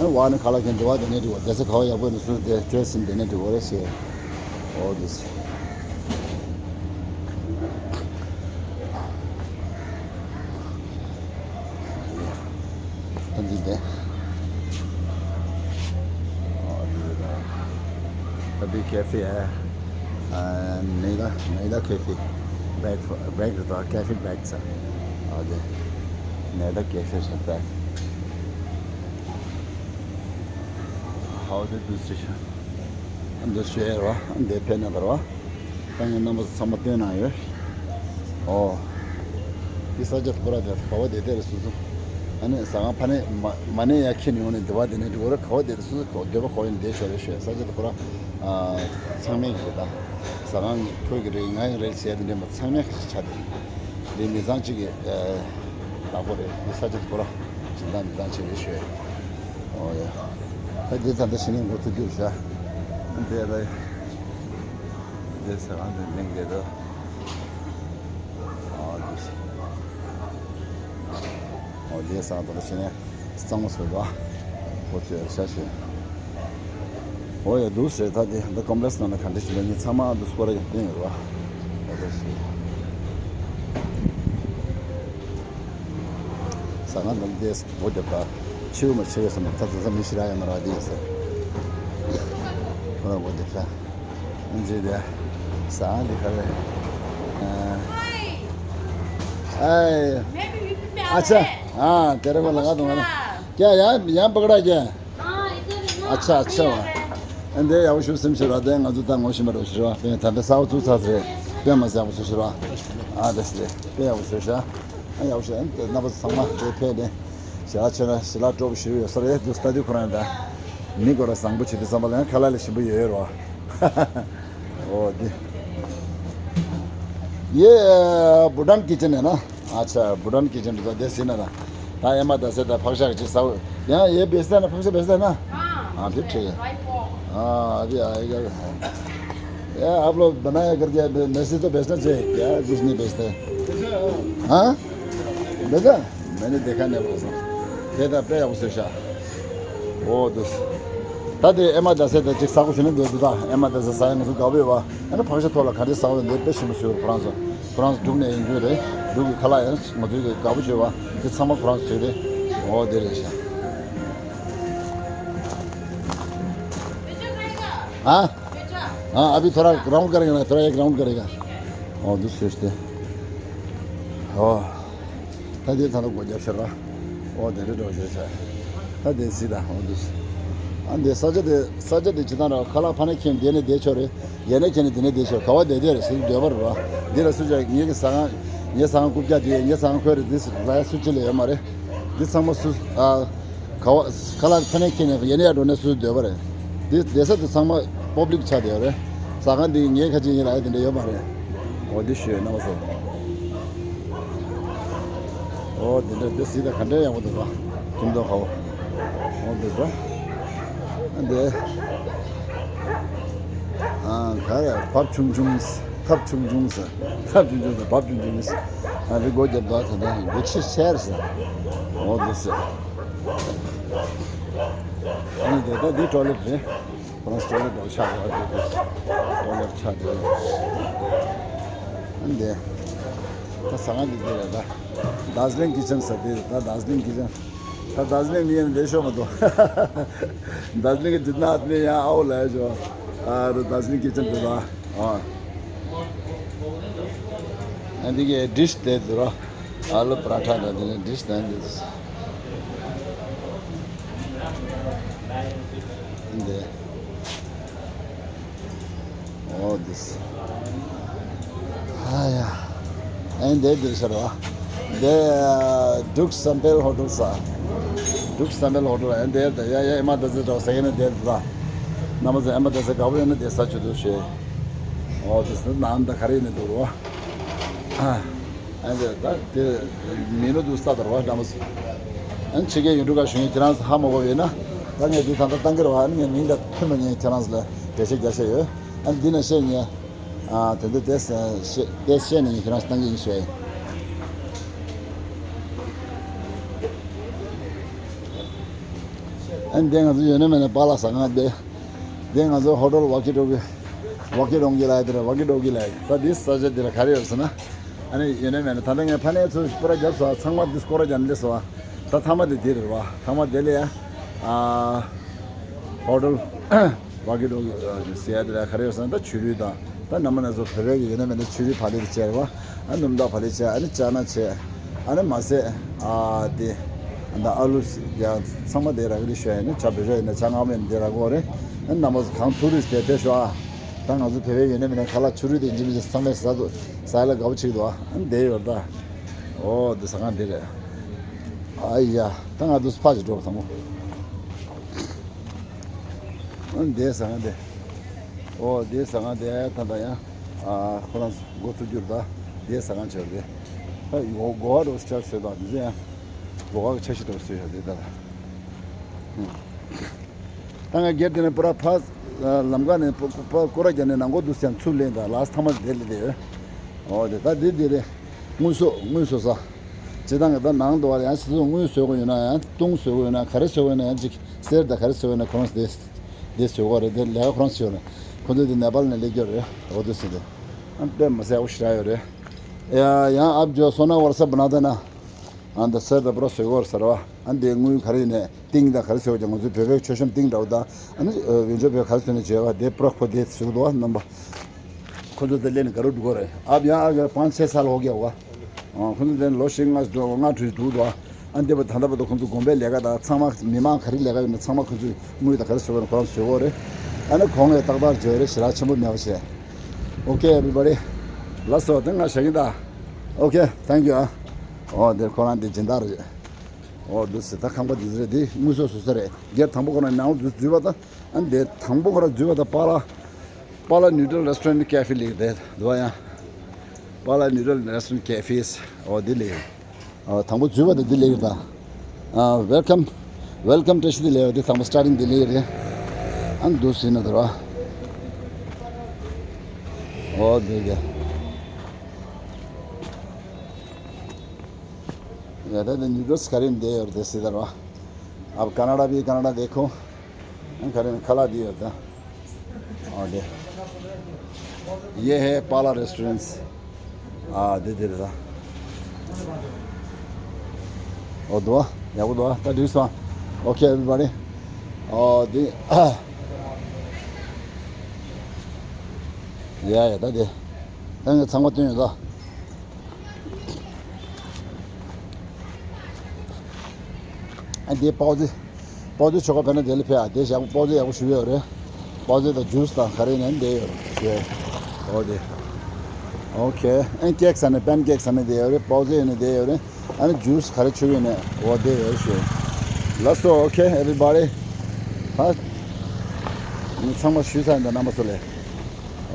ཨ་བ་ནི་ཁ་ལག་གི་འདི་བ་དེ་ནས་འགྲིག་བ། བསྡད་ས་ག་བ་ཡག་པོ་ནི་སུ་དེ་དེ་སིན་དེ་ནས་འགྲིག་བ་རེད་ཟེར། འོ་དེ་ཟེར། ཨ་འདི་དེ། འོ་དེ་རེད། ད་དེ་ཁེ་ཧྥེ་ཨ། ཨ་ནེ་ད་ནེ་ད་ཁེ་ཧྥེ། བྷེག་བྷེག་རེད་ད། ཁེ་ཧྥེ་བྷེག་ཟེར། འོ་དེ་ནེ་ད་ཁེ་ཧྥེ་ཟེར་བྷེག། ཧའོ་དེ་དུས་ཚོད་ཤ། ཨ་འདི་ཤེས་ར་བ། ཨ་འདི་ཕན་ན་དར་བ། ད་ངས་རྣམ་པ་ཚོ་ཚང་མ་སྟོན་གནང་ཡོད། ཨོ། འདི་ས་ཆ་ཁོ་ར་དེ་ག་བ་དེ་དེ་རེད་སོ་སོ། ཨ་ནི་ཟ་ཁང་ཕ་ནས་མ་མ་ནས་ཡར་ཁྱེར་ནས་ཡོང་ནས་འདི་བ་དེ་ནས་འགྲོ་ར། ག་བ་དེ་རེད་སོ་སོ། འདོད་པ་ཁོ་ཡིན་བསྡད་ཆོག་རེད་ཤོད། ས་ཆ་དེ་ཁོ་ར་ཚང་མས་ཀྱི་རེད་ད། ཟ་ཁང་ཁོས་ཀྱི་རེད། ང་ཡི་རེད་ཟེར་དེ་འདྲ་མ། ཚང་མས་ཁ་ཤས་ཆ་དེ། འདི་མི་ཚང་གཅིག་གི་ཨ་བདག་པོ་རེད། འདི་ས་ཆ་དེ་ཁོ་ར་སྦྱིན་བདག་མི་ཚང་གཅིག་རེད་ཤོད། ཨོ་ཡ། ད་འདི་ད་ལྟ་ཕྱི་ནས་འགོ་ཚུགས་རྒྱུ་རེད་ཤག། འདི་ད་འདི་ཟ་ཁང་འདི་མིང་འདི་ད། ཨོ་འདི་ཨོ་འདི་ཟ་ཁང་ད་ལྟ་ཕྱི་ནས། གཙང་མ་བཟོས་པ། ཁོ་ཚོས་ཤ་ཞེས། འོ་ཡ་འདུག་ཟེར། ད་དེ་འདི་ཀོམ་པ་ལེགས་ནང་ལ་ག་འདྲ་ཞིག་ལ་ངས་ཚང་མ་འདུག་སྐོར་ར་ཡང་བསྟན་ཡོད་ར། འོ་འདུག་ཟེར། ཟ་ཁང་འདི་འདྲ་སྒོ་བརྒྱབ་ད། ཕྱི་རུ་མ་ཕྱི་རུ་སོང་ན་ད་ཟ་ས་མི་ཞིག་རག་ཡོད་མ་རེད་དེ་ཟེར། ཁོ་ར་སྒོ་བརྒྱབ་ས། འཛི་དེ། ཟ་ཁང་འདི་ག་རེ། ཨ། ཨ། ཨ་ཅག་ཨ་དེ་རེད་པ། ལ་ག་དུང་ང་ན། ཀྱ་ཡ་ཡང་པ་ཀ་ར་ཀྱ། ཨ་ཆ་ཨ་ཆ་བ། ཨ་འདི་ཡག་པོ་ཞུ་སེམས་ཤེས་ར། དེ་ང་ཚོ་ད་ངོ་ཤེས་མ་རེད་ཤེས་ར། དཔེ་ད་ལྟ་གསར་པ་ཚུགས་ཚར་རེད། དཔེ་མ་ཟ་ཡག་པོ་ཚུགས་ཤེས་ར། ཨ་དེ་སི་དེ་དཔེ་ཡག་པོ་བཟོས་ཤག། ཨ་ཡག་པོ་བྱས། ཨ་རྣམ་པ་ཚོ་ཚང་མ་དེ་ཕེབས་ནས་ཞལ་ལག་མཆོད་ན་ཞལ་ལག་སྤྲོ་པོ་ཞིག་ཡོད་ས་རེད། དུ་ལྟ་དུས་ཁོ་རང་ད་མི་ཁོ་ར་བཟང་པོ་བྱེད་དུས་ཙམ་པ་ལ་ཡང་ཁ་ལག་ལ་ཞིམ་པོ་ཡོད་ཡོད་རེད་བ། འོ་དེ། ཡེ་བྷུ་ཊན་ཀི་ཅན་ཡིན་ན། ཨ་ཆ་བྷུ་ཊན་ཀི་ཅན་དུ་དེ་སི་ན་ན། ད་ཨེ་མ་ད་སེ་ད་ཕག་ཤ་ཅིག་ཟ། ཡང་ཡེ་བེ་སྟེ་ན། ཕག་ཤ་བེ་སྟེ་ན། हाँ, हाँ, फिर ठीक है। हाँ, अभी आएगा। यार, आप लोग बनाया करके, मैं से तो बेचना चाहिए क्या? कुछ नहीं बेचते। हाँ? बेचा? मैंने देखा नहीं, वो सब। ये तो पे उसे शा। वो तो। ད་དེ་ཨེ་མ་ད་སེ་ད་ཅིག་ཟ་དགོས་ཟེར་ནས་འདོད་འདུག་ད། ཨེ་མ་ད་སེ་ཟ་ཡ་ང་ཚོ་དགའ་པོ་ཡོད་བ། ཨ་ནི་ཕག་ཤ་ཐོག་ལ་ག་འདྲས་ཟ་བ་འདི་དཔེ་ཞིམ་པོ་བཟོས་ཡོད། ཁོ་རང་ཚོ། ཁོ་རང་ཚོ་འབྲུག་ནས་ཡིན་རྒྱུ་རེད། འབྲུག་གི་ཁ་ལག་ཡང་ང་ཚོའི་གི་དགའ་པོ་བྱོས་བ། འདི་ཚང་མ་ཁོ་རང་ཚོའི་རེད། འོ་དེ་རེད་ཤག། हाँ? हाँ, अभी थोड़ा ग्राउंड करेंगे ना, थोड़ा एक राउंड करेगा। और दूसरे से। ཨོ། ད་དེ་ད་ལོ་སྒོ་རྒྱབ་ཤར་བ། ཨོ་དེ་རེད་འགྲོ་བྱས་ཤག། ད་དེ་སྲིད་ད་ཨོ་དུ། ཨ་འདི་ས་ཆ་དེ་ས་ཆ་དེ་ཇི་ལྟར་ར་ཁ་ལག་ཕ་ནས་ཁྱེར་འདི་ནས་བསྡད་ཆོག་རེད། ཡ་ནས་ཁྱེར་ནས་འདི་ནས་བསྡད་ཆོག། ག་བ་བསྡད་བསྡད་རེད་ཟེར་འདོད་པ་རེད་བ། འདི་ལ་སུ་ཆ་ངེད་ཀྱི་ཟ་ཁང་། ངའི་ཟ་ཁང་རྐུབ་བཀྱག་དེ་ངའི་ཟ་ཁང་ཁོས་རེད། འདི་ལ་སུ་ཅི་ལ་ཡོད་མ་རེད། འདི་ཚང་མ་སུ། ཨ། ག་བ། ཁ་ལག་ཕ་ནས་ཁྱེར་ནས་ཡ་ནས་ཡར་འགྲོ་ནས་སུ་སྡོད་པ་རེད། འདི་བསྡད་ས་དེ་ཚང་མ་པབ་ལིག་ཆགས་བསྡད་ཡོད་རེད། ཟ་ཁང་འདི་ངའི་ཁ་ཆེ་ཡིན་ལ་ཡ་དེ་འདྲ་ཡོད་མ་རེད། འོ་འདི་ཞུས་ན་མ་སོང་། འོ་འདི་འདྲ་འདི་སྲིད་ད་ག་འདྲ་ཡག་པོ་འདུག་ག། ཁྱིམ་ཐོག་ཁ་བོ། འོ་འདི་འདྲ། འདི། ཨ་ག་རེ་བབ་ཆུང་ཆུང་། ཐབ་ཆུང་ཆུང་ཟེར། ཐབ་ཆུང་ཆུང་ཟེར། བབ་ཆུང་ཆུང་ཟེར། ཨ་འདི་སྒོ་རྒྱབ་ད་ད་ད་འདི་ཕྱི་ཤར་ཟེར། འོ་འདི་ཟེར། ཨ་ནི་དེ་ད་འདི་ཊོའི་ལེཊ་རེད། ཁོ་རང་ཊོའི་ལེཊ་འདྲ་བོ་ཆགས་འདུག་ཨ་འདི་འདི་ཊོའི་ལེཊ་ཆགས་འདུག་ཨ་ནི་དེ་ད་ཟ་ཁང་འདི་འདི་རེད། ད་དར་ཇི་ལིང་ཀི་ཅན་ཟེར་དེ་རེད། ད་དར་ཇི་ལིང་ཀི་ཅན། ད་དར་ཇི་ལིང་མི་ཡང་ལས་ཤོར་མ་འདུག་དར་ཇི་ལིང་གི་འདི་ན་ནི་ཡང་ཨའོ་ལ་ཡ་ཇོ། ཨ་རུ་དར་ཇི་ལིང་ཀི་ཅན་དེ་ད། ཨ་འདི་གི་ཌིཤ་དེ་དུ་ར། ཨ་ལུ་པ་ར་ཐ་དང་དེ་ནས་ཌིཤ་དང་དེ། འདི། ཨོ་དིས། ཨ་ཡ། ཨེ་འདི་འདིར་ཤར་བ། འདི་ཌུག་སམ་པེལ་ཧོ་ཊེལ་ས། ཌུག་སམ་པེལ་ཧོ་ཊེལ་ཨེ་འདི་ད་ཡ་ཡ་ཨེ་མ་ད་ཟེ་འགྲོ་ཟེ་ཡ་ནི་འདི་ད། ན་མ་ཟེ་ཨེ་མ་ད་ཟེ་ག་བོ་ཡོད་ན་དེ་ས་ཆུ་དུ་ཤེས། ཨོ་དིས་ནི་ནང་ད་ག་རེ་ཡིན་ནི་འདུག་རོ། ཨ་འདི་ད་དེ་མི་ནུ་དུ་ས་དར་བ་ན་མ་ཟེ། ཨན་ཕྱི་རྒྱལ་ཡུལ་གྲུ་ཁག་གཞུང་གི་ཁྱེད་རང་ཚོ་ཧ་མ་གོ་བས་ན། ད་ངས་འདི་ད་ལྟ་བཏང་གི་རེད་བ། ཨ་ནི་ངས་མིང་ད་ཐོན་པ་ངས་ཁྱེད་རང་ཚོ་ལ་འགྲེལ་བཤད་རྒྱག་བྱས་ཡོད། ཨ་ནི་འདི་ན་བཤད་ཉེ། ཨ་དེ་འདི་དེ་བཤད་དེ་བཤད་ནས་ངས་ཁྱེད་རང་ཚོ་བཏང་གི་ཡིན་ཞུ་ཡ་ཡིན། ཨ་ནི་འདི་ང་ཚོ་ཡོད་ན་མེད་ན་པཱ་ལགས་ཟ་ཁང་འདི། འདི་ང་ཚོ་ཧོ་ཊེལ་ཝོ་ཀི་ཌོ་ཀི། ཝོ་ཀི་ཌོ་ཀི་ལ་ཡ་དེ་རེད། ཝོ་ཀི་ཌོ་ཀི་ལ་ཡ། ད་འདི་ས་ཆ་འདི་ལ་ག་རེ་ཡོད་ཟེར་ན། ཨ་ནི་ཡོད་ན་མེད་ན་ད་ལྟ་ངས་ཕ་ནས་ཚོ་སྐོར་ར་བརྒྱབ་སོང་། ཚང་མ་འདི་སྐོར་ར་རྒྱབ་ནས་སླེབས་སོང་། ད་མཐའ་མ་དེ་དེ་རེད་བ། མཐའ་མ་དེ་ལ་ཡ། ཨ་ཧོ་ཊེལ་ཝོ་ཀི་ཌོ་ཀི་ཟེར་ཡ་དེ་ལ་ག་རེ་ཡོད་ཟེར་ན། ད་ཆུ་རུད་དང་། ད་ནམ་མ་ན་ཚོ་བོད་པའི་གི་ཡོད་ན་མེད་ན་ཆུ་རུད་བག་ལེབ་དེ་བྱས་རེད་བ། ཨ་སྣུམ་དང་བག་ལེབ་བྱས། ཨ་ནི་ཅ་ན་བྱས། ཨ་ནི་མ་ཟད་ཨ་དེ་ཨ་ད་ཨ་ལུ་ཡང་ཚང་མ་དེ་རག་གི་རེད་ཞུ་ཡ་ཡིན། ན་ཇ་བོད་ཇ་ཡིན་ན་ཇ་མངར་མོ་ཡིན་ན་དེ་རག་གི་རེད། ཨ་ནི་ནམ་མ་ཚོ་གང་ཐུག་རེས་དེ་དེ་ཞུ་ཨ། ད་ང་ཚོ་བོད་པའི་ཡོད་ན་མེད་ན་ཁ་ལག་ཆུ་རུད་དེ་འཇིམ་ཞིག་ཚང་མས་ཟ་འདུག་ཟ་ཡ་ལ་དགའ་པོ་བྱེད་ཀྱི་འདུག་ཨ་ནི་དེ་ཡོད་རེད་ད། ཨོ་དེ་ཟ་ཁང་དེ་རེད། ཨ་ཡ། ད་ང་ཚོ་ཕ་ཅིག་འགྲོ་བ་དང་པོ། ཨ་ནི་དེ་ཟ་ཁང་དེ། ཨོ་དེ་ཟ་ཁང་དེ་ད་ད་ཡང་ཨ་ཁོ་རང་ཚོ་འགོ་ཚུགས་རྒྱུ་རེད་ད། དེ་ཟ་ཁང་ཆེ་བ་རེད། ད་ཡོ་གོ་བ་རོ་སི་ཆར་བཟོས་དང་དེ་ཚོ་ཡང་གོ་བ་གི་ཆ་ཤས་འདྲ་བོ་བཟོས་ཡོད་རེད་ད། ད་ང་སྒེར་དེ་ནས་པུ་ར་ཕ་ལམ་ཁ་ནས་པུ་པུ་པུ་སྐོར་ར་རྒྱབ་ནས་ནང་སྒོ་འདུག་ཀྱང་ཚུར་ལེན་དང་ལགས་ཐ་མ་དེ་ལས་དེ་ཡོད། ཨོ་དེ་ད་དེ་དེ་རེད། དངོས་ཟོག་དངོས་ཟོག་ས། སྤྱིར་བཏང་གི་ད་ནང་དུ་བ་ཡང་སི་ཚོ་དངུལ་བཟོ་དགོས་ཡོད་ན་ཡང་དུང་བཟོ་དགོས་ཡོད་ན་ག་རེ་བཟོ་དགོས་ཡོད་ན་ཡང་ཅིག་གསེར་དང་ག་རེ་བཟོ་དགོས་ཡོད་ན་ཁོ་རང་ཚོ་དེ་དེ་བཟོ་དགོས་རེད། དེ་ལས་ཀ་ཁོ་རང་ཚོ་བྱེད་ཡོད་རེད། ཁོ་ཚོ་དེ་ནེ་པཱལ་ནས་སླེབས་ཀྱི་ཡོད་རེད། འོ་དེ་ཟེར་དེ་ཨ་དཔེ་མི་སྲིད་ཨ་བོ་ཞེ་དྲག་ཡོད་རེད། ཡ་ཡང་ཨ་བོ་ཇོ་སོ་ན་བར་ས་བ་ན་ད་ན། ཨ་འདི་གསེར་དང་པུ་ར་བཟོ་དགོས་རེད་ཟེར་བ། ཨ་འདི་དངུལ་ག་རེ་ཡིན་ནས་ཏིང་དང་ག་རེ་བཟོ་དགོས་ཀྱང་ང་ཚོའི་བོད་པའི་མཆོད་བཤམས་ཏིང་འདྲ་བོ་དང་། ཨ་ནི་ཨ་བོ་ཇོ་བོད་ག་རེ་བཟོས་ནས་བྱས་པ་དེ་པུ་ར་ཁོ་དེ་བཟོ་གི་འདུག་བ་རྣམ་པ། ཁོ་ཚོ་དེ་ལས་ནས་ག་རུ་འགྲོ་གི་རེད། ཨ་བ་ཡང་ཨ་ག་པང་ཆེ་ས་ལོག་གི་བ། ཨ་ཁོ་ཚོ་དེ་ལོ་བཞི་ལྔ་འགྲོ་ལྔ་དྲུག་འདུག་དོ། ཨ་འདི་བ་ད་ལྟ་བར་དུ་ཁོ་ཚོ་དགོན་པའི་ལས་ཀ་དང་ཚང་མ་མི་མང་ག་རེ་ལས་ཀ་ཡོད་ན་ཚང་མ་ཁོ་ཚོས་དངུལ་དང་ག་རེ་བཟོ་དགོས་ན་ཁོ་རང་བཟོ་གི་རེད། ཨ་ནི་གོང་ནས་ཏག་ཏག་བརྗོད་རེད། ཞེ་དྲག་ཆེན་པོ་མེད་པ་བྱས། Okay everybody. ལགས་སོ་དེ་ང་བཞག་གི་ད། Okay thank you ཨ། ཨོ་དེ་ཁོ་རང་དེ་སྦྱིན་བདག་རེད། ཨོ་འདུག་སེ་ད་ཁང་པ་འདི་ཚོ་རེད། དེ་དངུལ་སོགས་བཟོ་ས་རེད། སྒེར་དང་པོ་ཁོ་རང་ནང་ལོགས་འཛུལ་བ་ད། ཨ་འདི་དང་པོ་ཁོ་རང་འཛུལ་བ་ད་པཱ་ལགས། པཱ་ལགས་ནིའུ་ཊལ་རེ་སི་ཊོ་རེན་ཊི་ཀེ་ཧྥེ་ལེགས་དེ་འདུག་ཡ། པཱ་ལགས་ནིའུ་ཊལ་རེ་སི་ཊོ་རེན་ཊི་ཀེ་ཧྥེ། ཨོ་འདི་ལེགས། ཨ་དང་པོ་འཛུལ་བ་ད་འདི་ལེགས་ད། ཨ་welcome welcome བཀྲ་ཤིས་བདེ་ལེགས། འདི་དང་པོ་སི་ཊར་ཊིང་འདི་ལེགས་རེད། ཨ་འདུག་སེ་ན་འདུག་ར། ཨོ་འདི་ག་ཡ་ད་འདི་ནིའུ་ཊལ་ག་རེ་འདི་ཡོད་རེད་དེ་སེ་ད་ར། अब कनाडा भी कनाडा देखो। ཁ་ལག་འདི་ཡོད་ད། ཨོ་དེ། ये है पाला रेस्टोरेंट्स। ཨ་དེ་དེ་རེད་ད། ཨོ་དོ། ཡག་པོ་འདུག་ད། འགྲིག་སོང་། Okay everybody. ཨོ་དེ། ཡ་ཡ་ད་དེ། ད་ངས་ཚང་མ་བཏོན་ཡོད་ད། ཨ་འདི་པའོ་ཙི། པའོ་ཙི་ཆོ་ག་ཕེབས་ན་དེ་ལ་ཕེབས་ཨ། དེ་ཞག་པའོ་ཙི་ཡག་པོ་ཞུ་ཡོད་རེད། པའོ་ཙི་དང་ཇུས་དང་ག་རེ་ནས་འདི་ཡོད་རེད། ཨོ་དེ། Okay ཨ་ཀེག་ཟ་ནས་པན་ཀེག་ཟ་ནས་དེ་ཡོད་རེད། པའོ་ཙི་ཡོད་ནས་དེ་ཡོད་རེད། ཨ་ནི་ཇུས་ག་རེ་ཆོ་ག་ཡོད་ནས་འོ་དེ་ཡོད་རེད་ཞུ། ལགས་སོ། Okay everybody. ཧ། ངས་ཚང་མ་ཞུས་ཚར་ཡིན་ད་རྣམ་པ་ཚོ་ལ།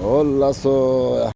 ཨོ་ལགས་སོ།